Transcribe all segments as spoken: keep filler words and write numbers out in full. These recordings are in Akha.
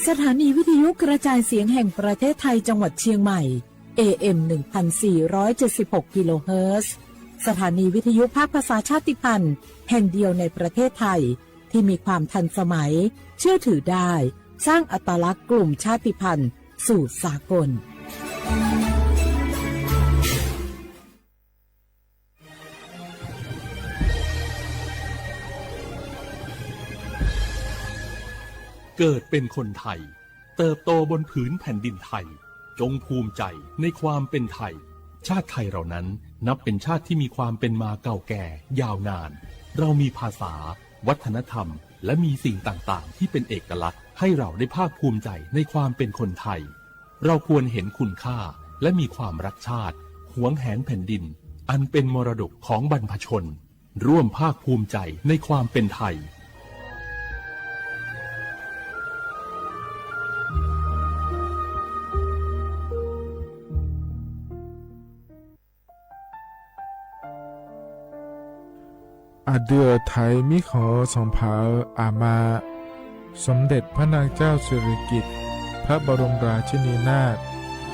สถานีวิทยุกระจายเสียงแห่งประเทศไทยจังหวัดเชียงใหม่ เอเอ็ม หนึ่งพันสี่ร้อยเจ็ดสิบหก กิโลเฮิรตซ์ สถานีวิทยุภาคภาษาชาติพันธุ์แห่งเดียวในประเทศไทย ที่มีความทันสมัย เชื่อถือได้ สร้างอัตลักษณ์กลุ่มชาติพันธุ์สู่สากล เกิดเป็นคนไทย เติบโตบนผืนแผ่นดินไทย จงภูมิใจในความเป็นไทย ชาติไทยเรานั้นนับเป็นชาติที่มีความเป็นมาเก่าแก่ยาวนาน เรามีภาษา วัฒนธรรม และมีสิ่งต่างๆ ที่เป็นเอกลักษณ์ ให้เราได้ภาคภูมิใจในความเป็นคนไทย เราควรเห็นคุณค่า และมีความรักชาติ หวงแหนแผ่นดิน อันเป็นมรดกของบรรพชน ร่วมภาคภูมิใจในความเป็นไทย Aqdui-euq Taiq mirkhanq-eu sanqpaq-euq aqma, สมเด็จพระนางเจ้าสิริกิติ์ พระบรมราชินีนาถ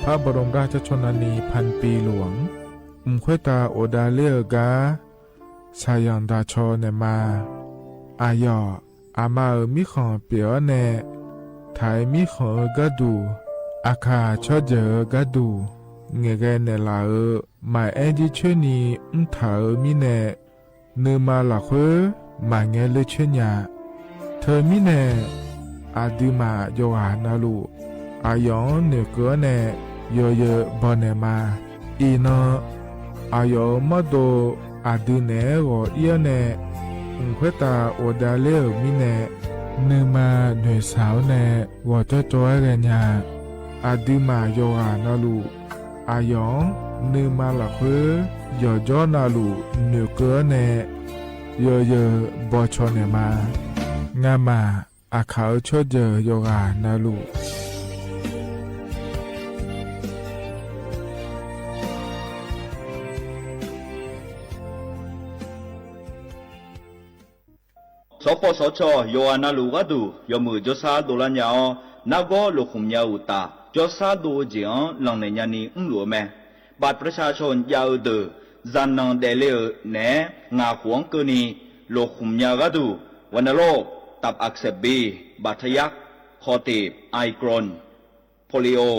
พระบรมราชชนนีพันปีหลวง mq khoertav ghofdav ler-eu gar shaqzanq daqcaw naeqma. Aqyawf aqma-euq mirkhanq pyeuf-awr nae, Taiq mirkhanq-eu gharduq, Aqkaq tsawrjeuq-eu gharduq ngaeqghae naeqlaf-euq maqaer jircoer ni mrtaq-euq mirnae, nuima lafkhoer maqngae ler coer nya. Teumirnae, aqduimaf yawqghaq navluf, aqyawf-anr noeqkeuv-awr nae yawzeu bawnaeq ma. Iqnan, aqyawf-euq mawrdo aqdui naeq-aer ghawq ir-awr nae, mq khoertav ghofdav ler-euq mirnae, nuima noeqshaq-awr nae ghawqjawr jawr-aer ghaenya. Aqduimaf yawqghaq navluf, aqyawf-anr nuima lafkhoer yawqjawr navluf noeqkeuv-awr nae yawzeu bawcaw naeq ma. Ngamaf Aqkaq-euq tsawrjeuq yawqghaq navluf, sawqpawv sawqcawq yawqghaq navluf gharduq yawmuiq jawrshar dovlar nya-awr, nargawr lofkhmq nya-eu uqtaf, jawrshar dov-eu jeq-anr lanqnaeq nyani mrluf-eu mae. บัตรประชาชน jav-eu deuq, zaqnanq daefle-euq naeq-aer ngaq khof-anr keuvni lofkhmq nya-eu gharduq, วัณโรคตับอักเสบบี บาดทะยัก คอตีบ ไอกรน polio,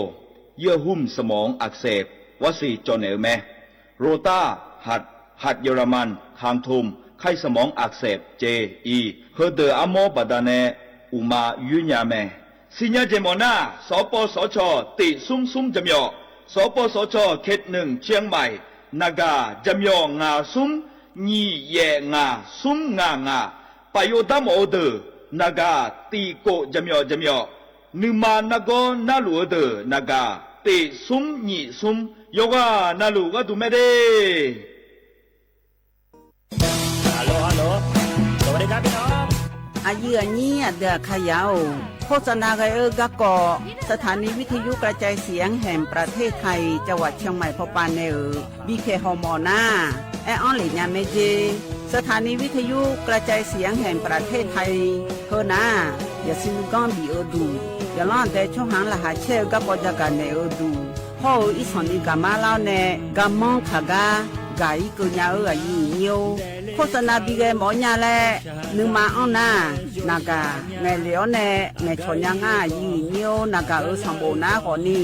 เยื่อหุ้มสมองอักเสบ war siq cawv naeq-eu mae. โรต้า หัดเยอรมัน คางทุม ไข้สมองอักเสบ cev, iq, heudeuq armawr baqdanae uqma yoer nya mae. Siqnya jeq mawf nar, sawqpawv sawqcawq tiq smr smr jaqmyawf, sawqpawv sawqcawq เขตหนึ่ง เชียงใหม่ naqgaq jaqmyawf ngaq smr nyiq yaef ngaq smr ngaq ngaq, paf yov dar mawf-eu deuq naqgaq tiq kof jaqmyawf jaqmyawf, nuima nargawr narluf-eu deuq naqgaq tiq smr nyiq smr, yawqghaq navluf gharduq mae de. Aqyuif aqnyir aqdui aqkaqyaq-or, โฆษณา ghae-eu garkawv สถานีวิทยุกระจายเสียงแห่งประเทศไทย จังหวัดเชียงใหม่ pawpav nae-euq bipyaeq hawmawf nar, aer-anr lef nya mae jer. สถานีวิทยุกระจายเสียงแห่งประเทศไทย heu nar, yasiq nuiganr bif-eu duq, yaqlanr aqdae tsawrhaq-anr laqkhaq caer-eu garkawv jagaq naeq-eu duq, hawr-eu irsanq ni gaqmar lar-awr nae garmanr kaq gar gaq-ir keuv nya-eu aqyuif aqnyir-or, โฆษณา bi ghae mawf-awr nya laer nuima anr nar, naqgaq ngaeqlef-awr nae ngaeqcawq nya ngar aqyuif aqnyir-or, naqgaq-euq sanqbof nar khawfni,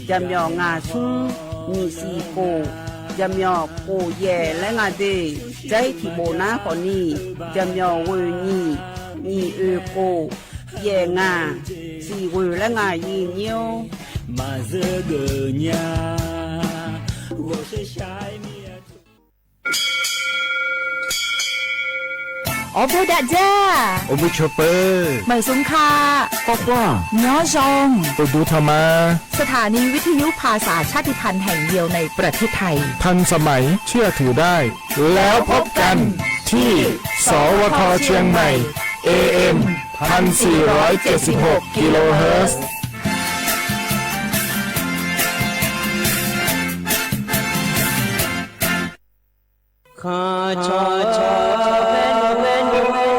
jaqmyawf ngaq smr nyiq siq kof, jaqmyawf kof yaef laer nga de. Dzair tiq bof nar khawfni, jaqmyawf ghoeq nyiq, nyiq oeq kof, yaef ngaq, siq ghoeq laer nga aqyuif aqnyir-or. Maqzeur geuf nya, ghawqshaq shaq-aer mir-a. Awrboer dav dzar, awrboer cawpeuv, maeqsmr ka, kawrkawr, nyanr zan, uqduq tanqma. สถานีวิทยุภาษาชาติพันธุ์แห่งเดียวในประเทศไทย ทันสมัย เชื่อถือได้ แล้วพบกันที่ สวท เชียงใหม่ เอเอ็ม พันสี่ร้อยเจ็ดสิบหก กิโลเฮิรตซ์. Khanq cawq cawq bae nmr bae nmr-or,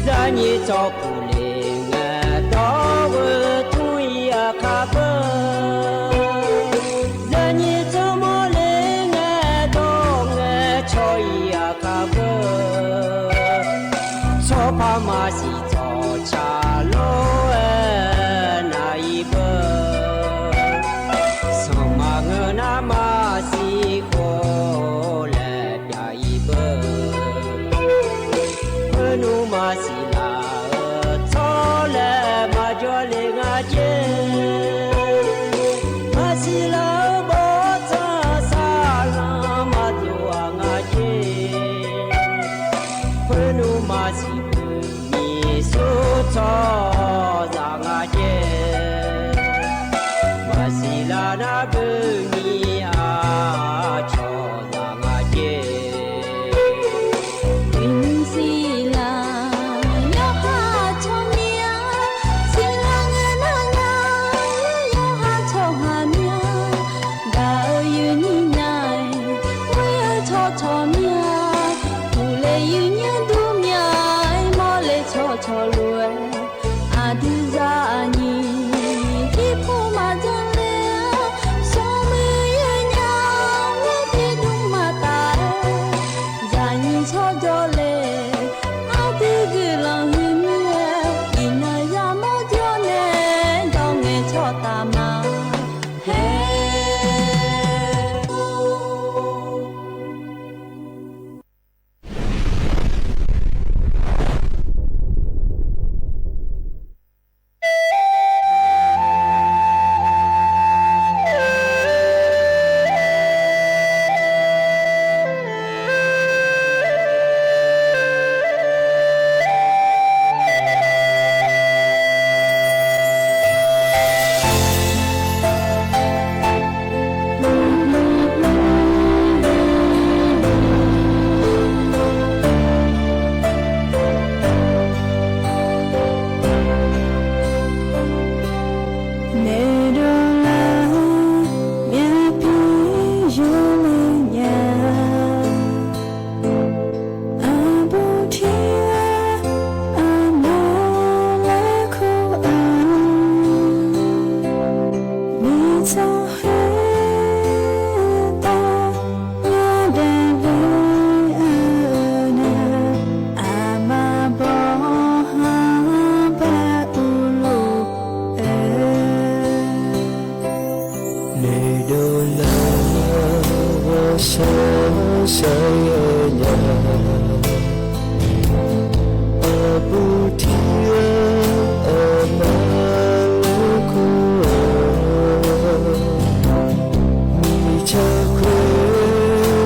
zaqnyiq tsawrpuq le ngae dawr-eu tmr-ir aqkaq beu, zaqnyiq tsawrmawr le ngae dawr ngae caw-ir aqkaq beu, tsawrpaq maqsiq tsawrca lof-aer nav-ir beu, sanqma ngeur nar maqsiq khof laer pyav-ir beu, khoernmr maqsiq laf-eu tsawrlaeq maqjawr le nga jer, maqsiq laf-eu bawrtsanq saqlanq maqdov-aq nga jer, khoernmr maqsiq beu nyiq sur tsawrhaqzaq nga jer, maqsiq laf nar beu nyiq aqcawq zaq nga jer. Uiqnymr siqlar yawqha tsawrmyanr, siqlar ngae nar nga yawqha tsawrhaq myanr, gaq-eu yuifnyir nar-aer, ghoer-eu tsawrcawq myanr, uqle yuifnyir dur myanr-aer, mawrle tsawrcawq lof-aer, aqdui zaqnyiq irpov maqjan le-a, smrmuiq yawnyaf-anr tiqdmr maqtaf-aer, zaqnyiq tsawrjawr le, aqdui guiqlanq huiq mir-aer, iqnan yamawr jawr nae dawr ngae tsawrtaf ma. Haer. Noeqdov lar myavpyur yawlaeq nya, aqbur tir-aer aqma laer kur-aq, mirtsaq khoertav yawdaef le-eu nar, aqma bawq hanr bae urluf-aer, noeqdov lar ghawqshaq shaqyaer nya, aqbur tir-aer aqma laer kur-aq, mirtsaq khoertav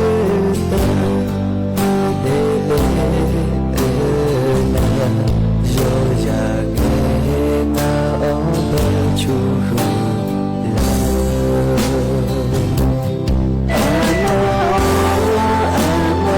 yawdaef le-eu nar, yawzaq ngaeqnar-awr bae cuqhuiq lar-eu. Aqma-or, aqma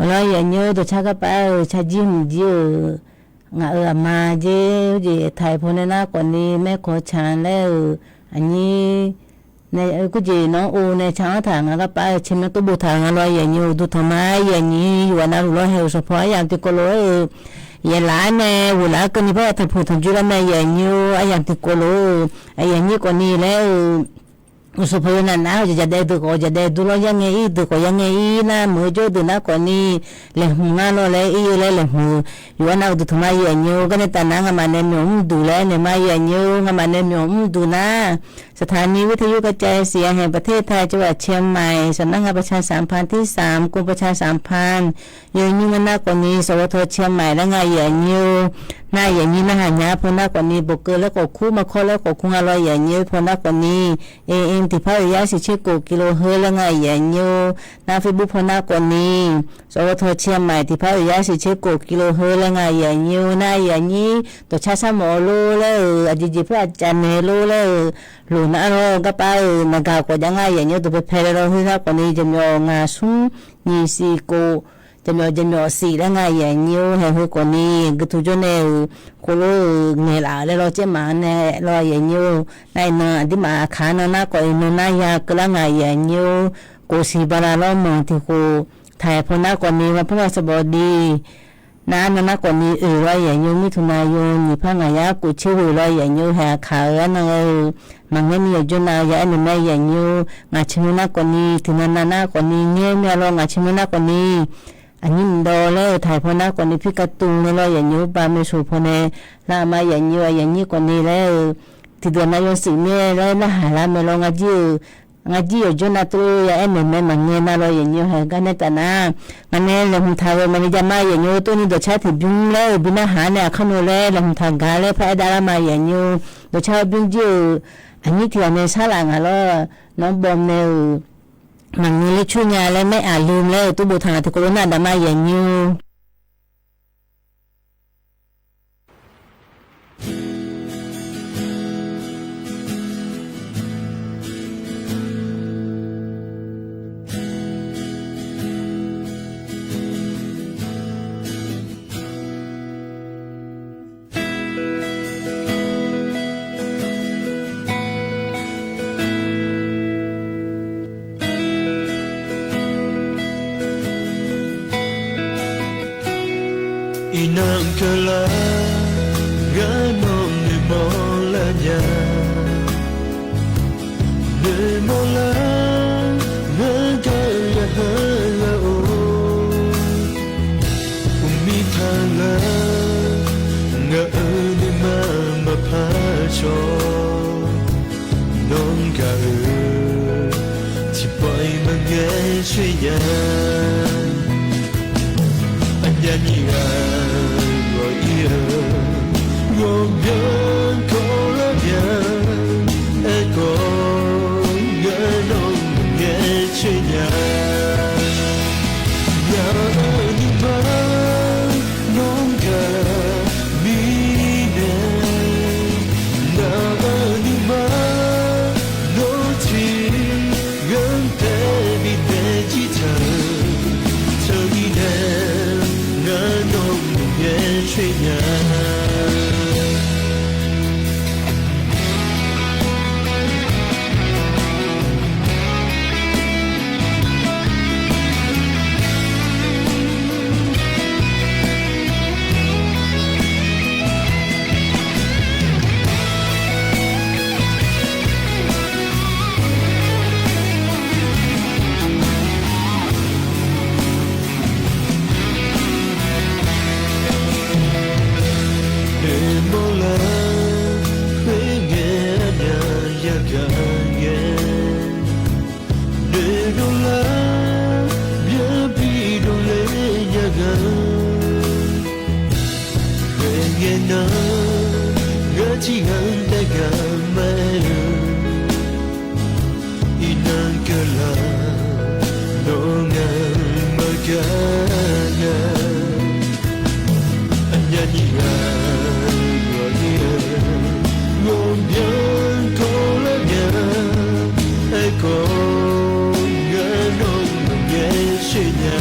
Lawr yaeqnyir-or, dawqcar garpav-aer-euq carjir hmq jir-euq ngaq-euq aqma jer, khoerjeq taq-iq paw nae nar khawfni maerkawq tsaq laer-euq aqnyir nae khoerjeq nawq-anr ov nae tsaq-anr taq ngaq garpav-aer-euq caermyanr tov boftaq nga lawr yaeqnyir-or, uqduq tanqma yaeqnyir yawqghaq navluf lawr haeq-euq sanqpaq aryamq tiqkawv lof-aer-euq yaeqlaf-aer nae ghoeqlaf-aer keuvni par yaq taqpuq tanqjoe lar mae yaeqnyir-or, aryamq tiqkawv lof-eu yaeqnyir khawfni laer-euq uqshoq paq yawnav nav-aer hawq jaqjaq daef deuq khawf jaqdaef dur lawr yar ngae ir deuq khawf yar ngae ir nar meuq-eu jawr deuq nar khawfni laeqhmq ngar lawr laer ir-eu laer laeqhmq-eu yawqghaq nav uqduq tanqma yaeqnyir-or, garnae taf nar ngamaf nae myawq mrduq laer naeq ma yaeqnyir-or, ngamaf nae myawq mrduq nar สถานีวิทยุกระจายเสียงแห่งประเทศไทย จังหวัดเชียงใหม่ สำนักงานประชาสัมพันธ์ที่สาม กรมประชาสัมพันธ์ yaeqnyir ngar nar khawfni สวท เชียงใหม่ laer nga yaeqnyir-or, nar yaeqnyir narhaq nya paw nar khawfni bawqkeuv laer khawf kur, markawr laer khawf kur nga lawr yaeqnyir paw nar khawfni, AM tiqpar oeq yar siq tser khof กิโลเฮิรตซ์ laer nga yaeqnyir-or, nar Facebook paw nar khawfni สวท เชียงใหม่ tiqpar oeq yar siq tser khof กิโลเฮิรตซ์ laer nga yaeqnyir-or, nar yaeqnyir dawqcar sharmawf-eu lor laer-euq aqjeq jeq par aqcav naeq lor laer-euq loq nar lawr garpav-euq naqgaq khawf jav nga yaeqnyir dawq paepae laer lawr khoer nar khawfni jaqmyawf ngaq smr nyiq siq khof jaqmyawf jaqmyawf siq laer nga yaeqnyir-or, haeq heu khawfni guiqtuq jawr nae-euq khoerlof-euq ngaeqlaf-euq laer lawr caermaf-anr nae lawr yaeqnyir-or, nar iqnan aqdirmaf aqkaq-anr nan nar khawf iqnan nar ya keuvlar nga yaeqnyir-or, khof siq bala lawr manq tiq khof taq-iq paw nar khawfni วันพฤหัสบดี nar nan nar khawfni oeq lawr yaeqnyir-or, mirtuq nav yawr nyiq par ngaq yar khof tser ghoeq lawr yaeqnyir-or, haeq aqkaq-euq arnan ghae-eu maqngeur ni yawqjawr nav ya aer naeq mae yaeqnyir-or, ngaq caermyanr nar khawfni tiqnan nav nar khawfni ngaer mir-a lawr ngaq caermyanr nar khawfni aqnyir mqdawv laer-euq taq-iq paw nar khawfni พี่การ์ตูน nae lawr yaeqnyir-or, bav maeqsoq paw nae lar ma yaeqnyir-or, yaeqnyir khawfni laer-euq tiqdeuq nav yawshuif mir-aer laer narhaq lar mae lawr ngar jir-euq ngar jir yawqjawr nav tov ya aer naeq mae maqngae nar lawr yaeqnyir haeq gar nae taf nar, ngaq nae laeqhmq taq-eu maqnae jav ma yaeqnyir-or, tov ni dawqcar tiqbymr laer-euq bi narhaq-anr nae aqkar nawr laer laeqhmq taq gaq laer par aer dav lar ma yaeqnyir-or, dawqcar-eu bymr jir-euq aqnyir tiq ghaq nae sharlaf ngaq lawr, nawr bawm nae-euq maqngeur ler coer nya laer maer aqlmq laer-euq tov boftaq ngaq tiqkawv lof nar dav ma yaeqnyir-or. Iqnan keuvlar ngar nawq noeqmawr lar nya. Noeqmawr lar ngar gaq-eu yaqhar lar-or, uqmir taqlar ngaq-euq nuima maqpar cawq. Nawr gaq-eu tiqpawf-iq maqngae coer nya. Aqnyaf nyiq ghaq ghawq-ir-eu ghawqmyanr kawvlar nya. Aerkhawf ngar nawq maqngae coer nya. Ngaq-euq nuima nawr gaq mirnae, ngaq-euq nuima nawr tiq ghanr tae bifnaeq jir taq-eu teumirnae, ngar nawq maqngae coer nya. Noeqmawr lar khoerngae arnyaf yagaq ngae, noeqdov lar byanbi dovler nya gaq. Ghae ngae nar, ngar tiq ghaq-anr taef gaq ma-aer-eu, iqnan keuvlar nawr ngaq-anr maqgaq nya. Aqnyaf nyiq ghaq ghawq-ir-eu ghawqmyanr kawvlar nya. Aerkhawf ngar nawq maqngae coer nya.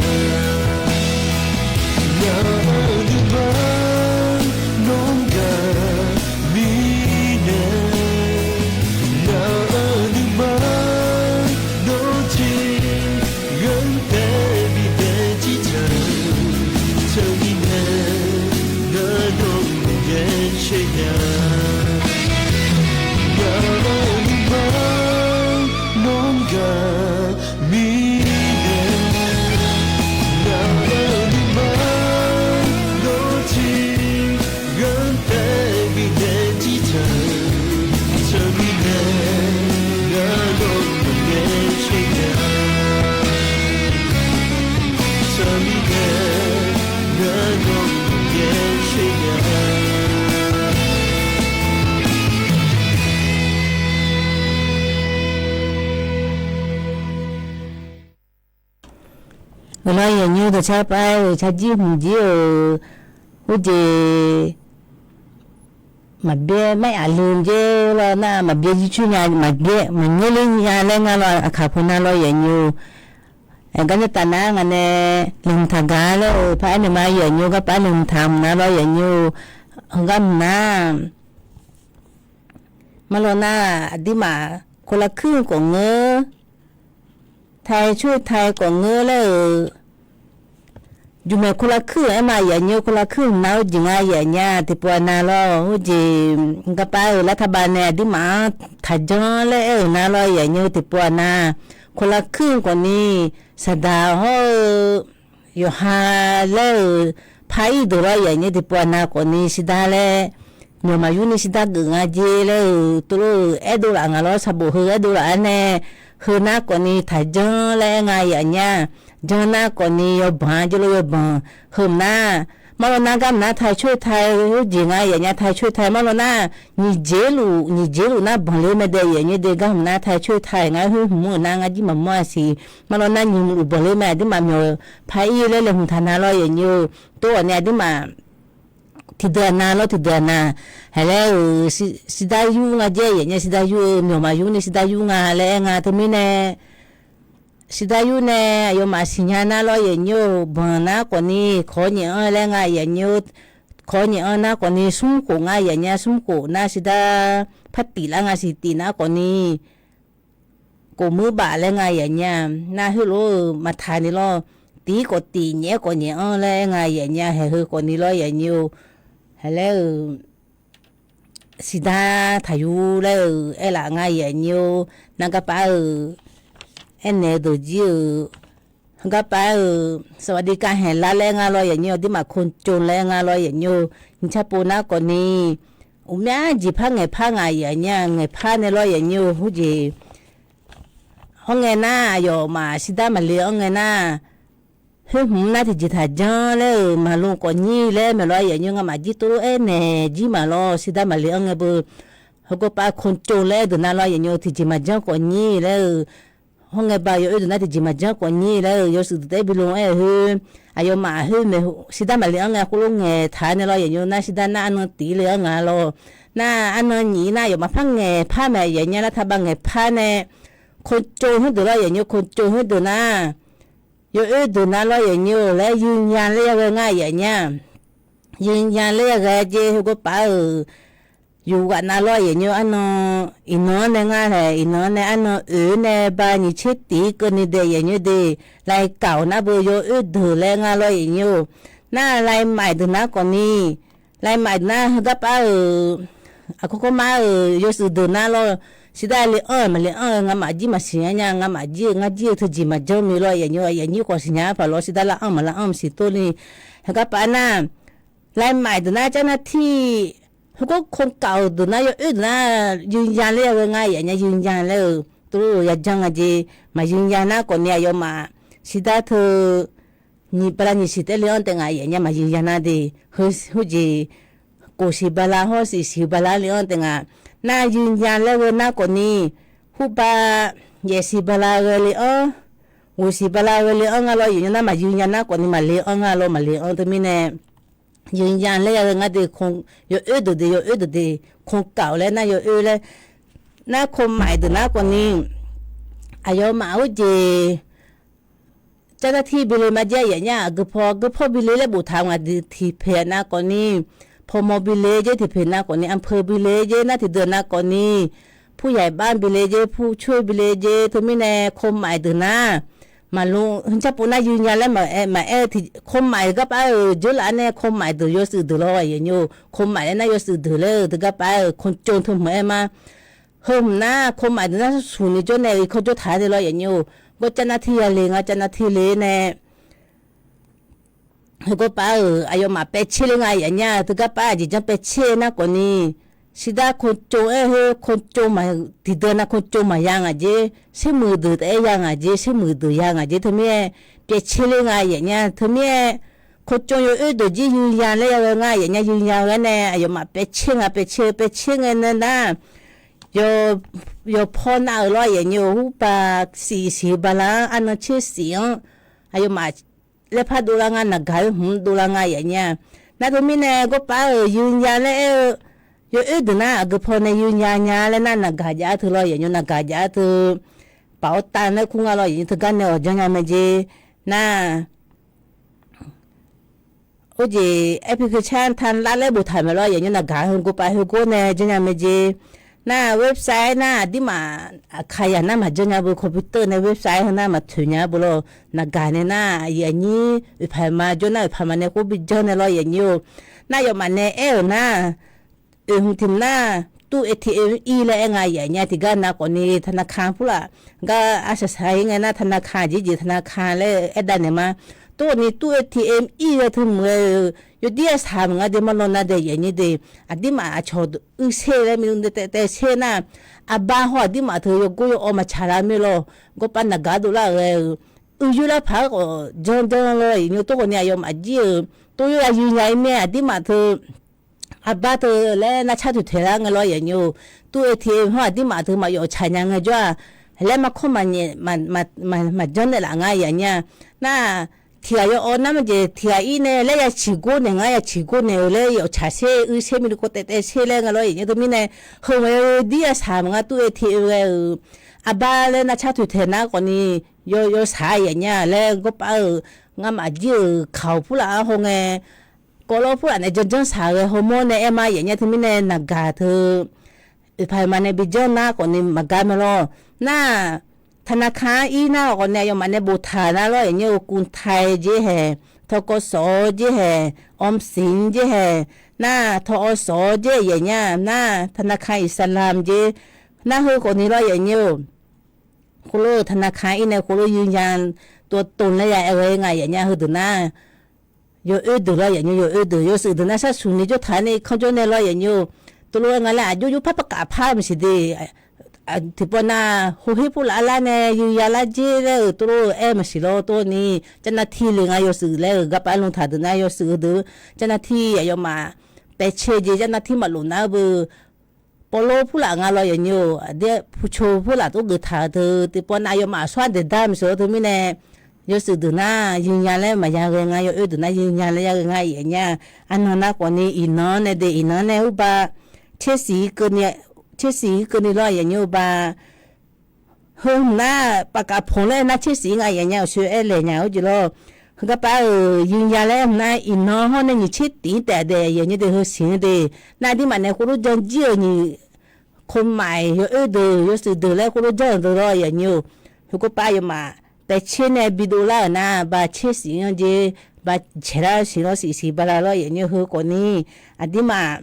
Euq lawr, yaeqnyoer dawqcar pav-aer-euq carjir hmq jir-euq, khoerjeq maqbyaer maer aqli jer lawr nar, maqbyaer jircoer nya, maqbyaer maqnyaer ler nya laer nga lawr, aqkaq peuq nar lawr yaeqnyoer-or. Aer, garnaeq taf nar ngaq nae laeqhmq taq gaq laer-euq paraer naeq ma, yaeqnyoer garpav laeqhmq taq hmq nar lawr yaeqnyoer-or. Heugar hmq nar, marlawr nar, aqduimaf คนละครึ่ง khawf ngeur, ไทยช่วยไทย khawf ngeur laer-euq, juqmaeq คนละครึ่ง aer ma yaeqnyoer, คนละครึ่ง hmq nar khoerjeq nga yaeq nya tiqpov-a na lawr, khoerjeq garpav-euq รัฐบาล nae aqduimaf-anr taqjanr laer aer-euq nar lawr yaeqnyoer tiqpov-a na, คนละครึ่ง khawfni, saqdaq hawr-eu yawqha laer-euq par ir deuq lawr yaeqnyoer tiqpov-a na khawfni shir dar laer, myawq maqyur ni shir dar geuf nga jer laer-euq tov lof-euq aerdov laf nga lawr, saqbof heu aerdov laf-aer nae, heu nar khawfni taqjanr laer aer nga yaeq nya, janr nar khawfni yawbanq-a jer lof yawbanq, heu hmq nar, marlawr nar gar hmq nar ไทยช่วยไทย khoerjeq nga yaeq nya, ไทยช่วยไทย marlawr nar, nyiq jeq luf nyiq jeq luf nar banq le-eu mae dae yaeqnyoer de, gar hmq nar ไทยช่วยไทย ngar khoer hmq-euq nar ngar jir maqmawr-a siq, marlawr nar nyiq luf banq le mae aqduimaf myawq par ir laer laeqhmq taq na lawr yaeqnyoer-or. Tov-awq ni aqduimaf tiqdeuq-a na lawr tiqdeuq-a na, haeq laer-euq shir dar yur nga jer yaeq nya, shir dar yur-eu myawq maqyur ni shir dar yur nga laer aer nga teumirnae, shir dar yur nae aqyawfmaf siqnya nar lawr yaeqnyoer-or, banq nar khawfni kawq nyaef-anr laer nga yaeq nya, kawq nyaef-anr nar khawfni smr khof nga yaeq nya, smr khof nar shir dar par tif lar nga siq, tif nar khawfni kofmuir baf laer nga yaeq nya, nar heulof-euq maqtaq ni lawr, tif-ir khawf tif nyaef-aer khawf nyaef-anr laer aer nga yaeq nya, haeq heu khawfni lawr yaeq nya-or. Haeq laer-euq shir dar taqyur laer-euq aerlaf nga yaeq nya-or. Nar garpav-euq aernaeq-eu deuq jir-euq, heu garpav-euq สวัสดิการแห่งรัฐ laer nga lawr yaeq nya, aqduimaf คนจน laer nga lawr yaeq nya-or. Nyiq car pov nar khawfni, uqmya jeq par ngaeqpar nga yaeq nya, ngaeqpar nae lawr yaeq nya-or, heujeq hawr ngae nar, aqyawfmaf shir dar maqle-anr ngae nar, khoer hmq nar tiqjeq taqjanr laer-euq maqlon khawf nyir laer maeq lawr yaeq nya, ngamaf jir tov lof-aer naeq jir maqlawr, shir dar maqle-anr ngae beu, heu garpav คนจน laer deuq nar lawr yaeq nya, tiqjeq maqjanr khawf nyir laer-euq, hawr ngae ba yawoer deuq nar tiqjeq maqjanr khawf nyir laer-euq, yawshuif deuq taef-aer bi lon-aer-eu khoer, aqyawfmaf khoer maeq shir dar maqle-anr ngae khoerlof ngaeqtaq nae lawr yaeq nya, nar shir dar nar arnan tif le-anr nga lawr. Nar arnan nyiq nar aqyawfmaf par ngaeqpar mae yaeq nya, lar taqbav ngaeqpar nae, คนจน khoerdeuq lawr yaeq nya, คนจน khoerdeuq nar, yawoer deuq nar lawr yaeq nya-or laer ยืนยัน laer yaghae nga yaeq nya, ยืนยัน laer yaghae jeq heu garpav-euq yuf ghaq nar lawr yaeq nya, arnan iqnan-anr nae nga laeq, iqnan-anr nae arnan oeq-aer nae ba nyiq tser tif-ir keuvni daeq yaeq nya de, lai kaq-awq nar beu yawoer deuq laer nga lawr yaeq nya-or. Nar lai maf-iq deuq nar khawfni, lai maf-iq deuq nar heu garpav-euq, aqkawr kawrmar-euq yawshuif deuq nar lawr, shir dar le-anr-euq maqle-anr-eu ngamaf jir maqsiq nya nya, ngamaf jir-eu ngar jir-eu teujeq maqjanr ni lawr yaeq nya, yaeq nyir khawf siqnya-aer paq lawr, shir dar lar anr maqlar anr maqsiq tor ni, heu garpav nar, lai maf-iq deuq nar เจ้าหน้าที่ heu gawr คนเก่า deuq nar yawoer deuq nar ยืนยัน laer yaghae nga yaeq nya, ยืนยัน laer-euq tov lof-eu yajanr nga jeq, maqyuif nya nar khawfni aqyawfmaf shir dar teu nyiq bala nyiq siq taef le-anr taef nga yaeq nya, maqyuif nya nar de, heu heujeq kof siq bala hawr siq siq bala le-anr taef nga, nar ยืนยัน laer ghae nar khawfni, hurbav yaef siq bala ghae le-anr, ghoeq siq bala ghae le-anr nga lawr yaeq nya, nar maqyuif nya nar khawfni maqle-anr nga lawr maqle-anr teumirnae, ยืนยัน laer yaghae nga de, yawoer deuq de, yawoer deuq de, คนเก่า laer nar yawoer laer, nar คนใหม่ deuq nar khawfni, aqyawfmaf heujeq เจ้าหน้าที่ bi le ma jer yaeq nya, aqgeu paw geu paw bi le laer boftaq nga de tiqpeq nar khawfni, pawmaw bi le jer tiqpeq nar khawfni, อำเภอ bi le jer nar tiqdeuq nar khawfni, ผู้ใหญ่บ้าน bi le jer, ผู้ช่วย bi le jer teumirnae คนใหม่ deuq nar, maqlor heu carpov nar ยืนยัน laer maqaer, maqaer-eu tiq คนใหม่ garpav-euq jeurlaf-aer nae คนใหม่ deuq yawshuif deuq lawr yaeq nya-or, คนใหม่ laer nar yawshuif deuq laer-euq deuq garpav-euq คนจน teu hmq-aer ma, heu hmq nar คนใหม่ deuq nar smrsuq ni jawr nae irkanr jawr taq-aer nae lawr yaeq nya-or, gawr เจ้าหน้าที่ ya le nga เจ้าหน้าที่ le nae heu garpav-euq aqyawfmaf paev tser le nga yaeq nya, teu garpav aqjeq janr paev tser nar khawfni, shir dar คนจน aer khoer คนจน maq, tiqdeuq nar คนจน maqya ngaq jer, sermuiq deuq taef-aer ya ngaq jer, sermuiq deuq ya ngaq jer teumirnae, paev tser le nga yaeq nya teumirnae, คนจน yawoer deuq jir ยืนยัน laer yaghae nga yaeq nya, ยืนยัน ghae nae aqyawfmaf paev tser nga, paev tser, paev tser ngae nae nar, yawpaw nav-euq lawr yaeq nya-or, hurbav siq siq bala-anr arnan tser siq-anr, aqyawfmaf laer pardov lar nga, naqgaq-eu hmq dovlar nga yaf nyir-a. Nar teumirnae gorpav-euq yuinya laer aer-eu, yawoer deuq nar aqgeu paw nae yuinya nya laer nar naqgaq jav-ar teu lawr yaf nymr, naqgaq jav-ar teu paf-awr tav laer kur nga lawr yaf nymr, teugar nae awq janrnya mae jer. Nar Or jeq application tanlar laer boftaq maeq lawr yaf nymr, naqgaq heu gorpav heugor nae janrnya mae jer. Nar website nar aqdirmaf aqkaqyaq nar maqjanrnya beu, computer nae website heu nar maqtoeq nya beu lawr. Naqgaq nae nar yaf nyir oeqpaq ma jawr nar oeqpaq ma nae khoer bi janr nae lawr yaf nyir-or. Nar yawfmaf nae aer-euq nar oeq hmq tiq nar tur ATM ir laer aer nga yaf nyir-a. Tiqgar nav khawfni taqnavkaq purlaf gar arsaq saq-ir ngae nar taqnavkaq jeq jeq taqnavkaq laer aer davnaeq ma. Tov khawfni tur ATM ir ghae teu meuq-aer-eu yawdir yasaq meuq nga de, marlan nar dae yaf nyir de. Aqdirmaf aqcawq uiqser laer mirnae taev taev ser nar, aqbar haw aqdirmaf teu yawgor yawawv maqtsaq lar mir lawr. Gorpav naqgaq dovlar-euq ghae-eu uiqyoer lar paq-aer khawf janr janr lawr yaf nyir-or. Tov khawfni aqyawfmaf jir-euq tov yoer ya yuinya-ir mae aqdirmaf teu aqbar teu laer narcar toeqtaeq lar ngae lawr yaf nyir-or. Tur ATM hawr aqdirmaf teu maqyawf tsaq nya ngae jawr-aq, laer markawr maqnyaef maqjanr naeqlaf nga yaf nyir-a. Nar tiqghaq yawawv nar maqjeq tiqghaq ir nae laer ya ciqgor naeq nga, ya ciqgor naeq-eu laer yawf tsaq ser uiqser mirnae kawv taev taev ser laer nga lawr yaf nyir. Teumirnae heu maqya dir yasaq meuq nga tur ATM ghae-euq aqbar laer narcar toeqtaeq nar khawfni yawsaq yaf nyir-a laer gorpav-euq ngamaf jir-euq kaq-awq purlaf-anr hawngae kawvlawr purlaf nae janrjanr saq ghae hawmawr nae aer ma yaf nyir-a. Teumirnae naqgaq teu oeqpaq ma nae bi janr nar khawfni maqgar mae lawr. Nar taqnavkaq-anr ir nar khawfni aqyawfmaf nae boftaq nar lawr yaf nyir-or. Kuntaq-eu jer haeq, tawqkawv sawq-awr jer haeq, awmsiq-anr jer haeq, nar tawqawv sawq-awr jer yaf nyir-a. Nar taqnavkaq iqsaqlamq jer nar heu khawfni lawr yaf nyir-or. Khoerlof-eu taqnavkaq-anr ir nae khoerlof yuinya tov tov laer ya aer ghae nga yaf nyir-a. Heudeuq nar yawoer deuq lawr yaf nyir-or, yawoer deuq yawshuif deuq nar sharsuq ni jawr taq nae kanr jawr nae lawr yaf nyir-or. Tov lof-aer nga laer aqjox jox par par kaf par maqsiq de. Tiqpawf nar hawher pov laf lar nae yuiya lar jer laer-euq tov lof-aer maqsiq lawr. Tov ni carnav tir le nga yawshuif laer-euq garpav lmq taq deuq nar yawshuif heudeuq carnav tir aqyawfmaf paev caer jeq carnav tir maqlof nar-eu beu pawvlov purlaf nga lawr yaf nyir-or. Aqdir pucoq purlaf tov geuf taq-eu teu tiqpawf nar aqyawfmaf aqsur-anr daeqdar maqsiq lawr. Teumirnae yawshuif deuq nar yuinya laer maqya ghae nga, yawoer deuq nar yuinya laer ya ghae nga yaf nyir-a. Aqnan nar khawfni iqnan-anr nae de iqnan-anr nae urba caersiq-ir keuvni lawr yaf nyir-or ba. Heu hmq nar pafkav panq laer nar caersiq-ir nga yaf nyir-a. Aqshoe aer laeq nya-eu jeq lawr. Heugar par-euq yuinya laer hmq nar iqnan hawr nae nyiq tser tif-ir taef daef yaf nyir de heu siq-anr de. Nar aqdirmaf nae khoerlof janr jir-euq nyiq kawmaf-iq yawoer deuq yawshuif deuq laer khoerlof janr-euq deuq lawr yaf nyir-or. Heugor par aqyawfmaf paev caer nae bidov lar-euq nar ba caersiq-anr jer ba caeq lar siq lawr siq siq bala lawr yaf nyir-or. Heu khawfni aqdirmaf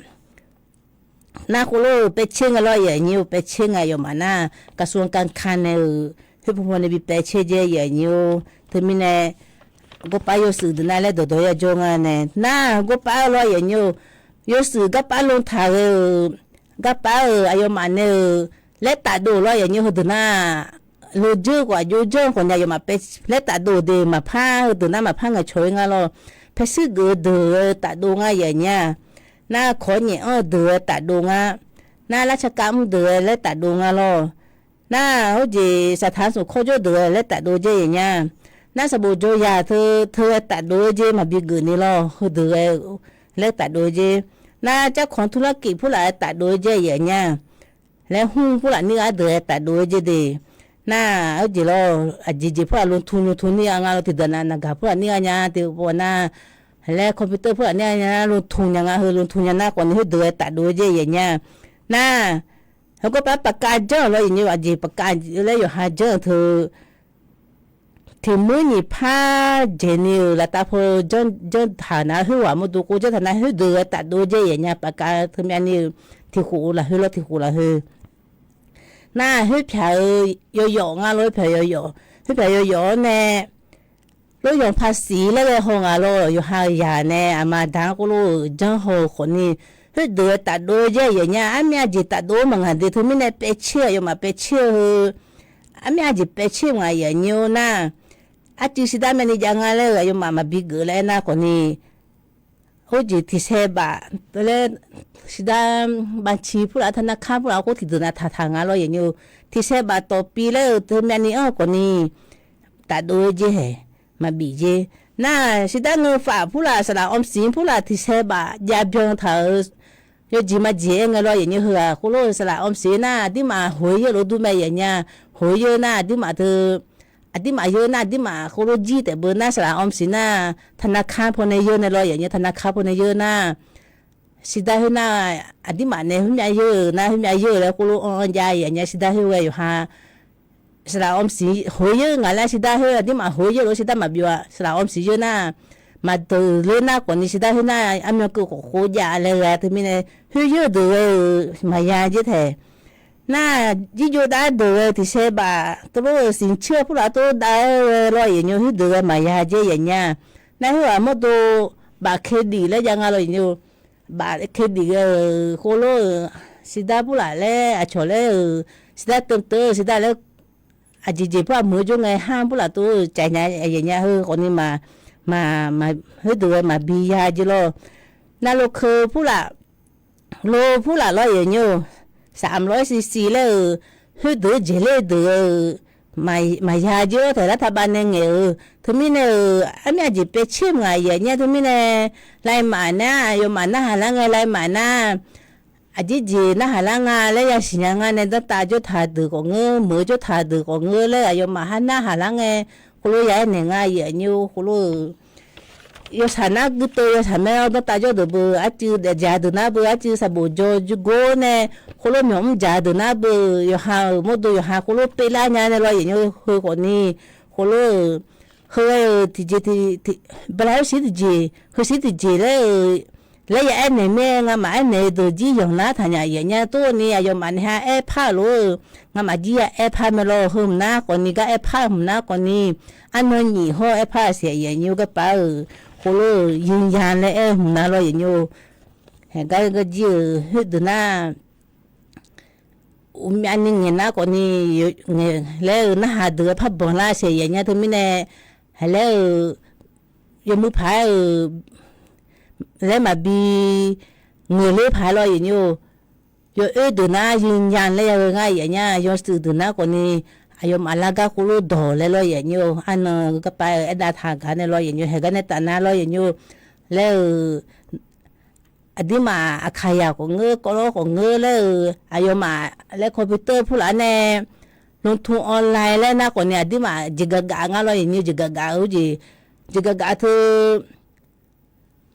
nar khoerlof-euq paev caer nga lawr yaf nyir-or. Paev caer nga aqyawfmaf nar กระทรวงการคลัง nae-euq khoer paw paw nae bi paev caer jer yaf nyir-or. Teumirnae gorpav yawshuif deuq nar laer dawqdawq ya jawr nga nae nar gorpav-eu lawr yaf nyir-or. Yawshuif garpav lmq taq ghae-euq garpav-euq aqyawfmaf nae-euq laer tafdov lawr yaf nyir-or. Heudeuq nar lodzeur khawf aqjox janr khawfni aqyawfmaf paev laer tafdov de maqpar heudeuq nar maqpar ngaeqcawq-ir nga lawr. Paev shuir geuf-eu deuq-eu tafdov nga yaf nyir-a. Nar kawq-awr nyaef anr-eu deuq-eu tafdov nga. Nar larcaq kav mr deuq-eu laer tafdov nga lawr. Nar hawr jeq saqtaq smq kawr jawr deuq-eu laer tafdov jer yaf nyir-a. Nar sanqbof jawr yaq teu teu-eu tafdov-eu jer maqbi geuf ni lawr. Heudeuq-eu laer tafdov jer. Nar jarkawq-anr turlar kif purlaf-eu tafdov-eu jer yaf nyir-a. Laer hmr purlaf nir gha deuq-eu tafdov-eu jer de. Nar hawr jeq lawr aqjeq jeq purlaf lmq tmq lmq tmq nir gha nga lawr. Tiqdeuq nav navgaq purlaf nir gha nya tiqpawf nar laer computer purlaf nir gha nya nar lmq tmq nya nga heu lmq tmq nya nar khawfni khoerdeuq-eu tafdov-eu jer yaf nyir-a. Nar heugawr par paqkav janr-euq lawr yaf nyir-or. Aqjeq paqkav laer yawqha janr-euq teu tiq muir nyiq par jaeqni-euq laftav paw janr taq nar khoerghaq mawrdo kov janr taq nar khoerdeuq-eu tafdov-eu jer yaf nyir-a. Paqkav teu myavni-euq tiq khof lafkhoer lawr tiq khof lafkhoer. Nar khoerpyaq-eu yawyawf nga lawr, khoerpyaq yawyawf, khoerpyaq yawyawf-awr nae lawryanq paqsiq laer ghae haw ngaq lawr. Yawqha-euq yaq nae aqma aqda-anr khoerlof-euq janr haw-eu khawfni khoerdeuq-eu tafdov-eu jer yaf nyir-a. Armyav jeq tafdov-eu maqngaq de teumirnae paevtser-eu aqyawfmaf paevtser-eu heu armyav jeq paevtser-eu maqngaq yaf nyir-or nar, arcuiv shirdav myavni jav nga laer-euq aqyawfmaf maqbi geuf laer aernar khawfni, khoerjeq tiqsaer baf laer shirdav bavci purlaf-eu tanarkar purlaf-eu khoer tiqdeuq nav taqtaq nga lawr yaf nyir-or. Tiqsaer baf tawfpiv laer-euq teu myavni anr-eu khawfni tafdov-eu jer haeq maqbif jer. Nar, shidar ngeu faf purlaf, saqlaq ออมสิน purlaf tiqsaer baf jav byan taq-euq yawjeq maqjeq-aer ngae lawr yaeqnyoe heughaq khoerlof-eu saqlaq ออมสิน nar, aqdirmaf hoeq-eu yeur lof dur mae yaeqnya, hoeq-eu yeur nar aqdirmaf teu, aqdirmaf yeur nar aqdirmaf khoerlof jir taef beu nar saqlaq ออมสิน nar, ธนาคาร pawnae yeur nae lawr yaeqnya, ธนาคาร pawnae yeur nar, shidar khoer nar, aqdirmaf nae khoermyav yeur-euq nar khoermyav yeur-euq laer khoerlof anr-anr jav yaeqnya shidar khoer ghae yawqha saqlaq ออมสิน hoeq yeur ngaq laer shidar khoer aqdirmaf hoeq yeur lof shidar maqbyov-a, saqlaq ออมสิน yeur nar, maqdeuq ler nar khawfni shidar khoer nar armyan keuv khawf khoer jav laer ghae teumirnae, khoer yeur deuq ghae-euq maqya jer taeq. Nar, jirjov dav deuq ghae tiqsaer baf teulof-euq siqcir-eu purlaf tov dav-aer ghae lawr yaeqnyoe khoer deuq ghae maqya jer yaeqnya. Nar, khoer-aq mawrdo baf เครดิต laer jav nga lawr yaeqnyoe, baf เครดิต ghae-euq khoerlof-euq shidar purlaf laer aqcawq laer-euq shidar teuvteuv-eu shidar laer aqjeq jeq pur-aq muiq-eu jawr ngae har purlaf tov-eu cav nya yaeqnya heu khawfni ma, ma, ma, khoerdeuq-aer maqbi ya jeq lawr. Navlov keu purlaf, lo purlaf lawr yaeqnyoe, saqmq lawr-aer siqsiq laer-euq, khoerdeuq-eu jeqler deuq-eu maqya jeq-awr taeq lar taqbav nae ngaeq-euq teumirnae-euq armir aqjeq paev tser mq ngaq yaeqnya teumirnae, laimaf nar aqyawfmaf narhaq lar ngae laimaf nar, aqjeq jeq narhaq lar nga laer yasiq nya nga nae danrtav jawr taq deuq khawf ngeur, meuq-eu jawr taq deuq khawf ngeur laer aqyawfmaf har narhaq lar ngae, khoerlof ya aernaeq nga yaeqnya-or khoerlof-eu yawshaq nar guiteuv yawshaq mae-awr danrtav jawr deuq beu arcuiv daefdzaq deuq nar beu arcuiv saqbof jaw jurgor nae, khoerlof myawq mr dzaq deuq nar beu, yawqha-euq mawrdo yawqha khoerlof pevlar nya nae lawr yaeqnya heu khawfni, khoerlof-euq, heu ghae-euq tiqjeq, bala-aer shir tiqjeq heu shir tiqjeq laer-eu, laer ya aernaeq mir-aer ngamaf aernaeq-eu deuq jir yanq nar taqnyaf yaeqnya tov ni aqyawfmaf nae ha aer par-euq lof-eu, ngamaf jir ya aer par mae lawr heu mq nar khawfni gar aer par-eu mq nar khawfni, arnan nyiq hawr aer par-eu saeq yaeqnya-or garpaf-euq, khoerlof-euq ยืนยัน laer aer-eu mq nar lawr yaeqnya-or, haeq gar gar jir-euq khoerdeuq nar uqmyav ni ngaeq nar khawfni, ngaeq laer-eu narhaq deuq-eu par banq lar saeq yaeqnya teumirnae, haeq laer-euq yawmuiq paq-aer-euq laer maqbi ngeuqler paq-aer lawr yaeqnya-or, yawoer deuq nar ยืนยัน laer ya ghae ngar yaeqnya, yawshuif deuq nar khawfni aqyawfmaf lar gar khoerlof dawq laer lawr yaeqnya-or, arnan garpaf-euq aerdav taq gaq nae lawr yaeqnya, haeq gar nae taf nar lawr yaeqnya-or, laer-euq aqdirmaf aqkaqyaq khawf ngeur, kawvlawr khawf ngeur laer-euq aqyawfmaf laer computer purlaf-aer nae, lungtmq online laer nar khawfni aqdirmaf jeqgaf gaf ngar lawr yaeqnya, jeqgaf gaf-eu jeq, jeqgaf gaf teu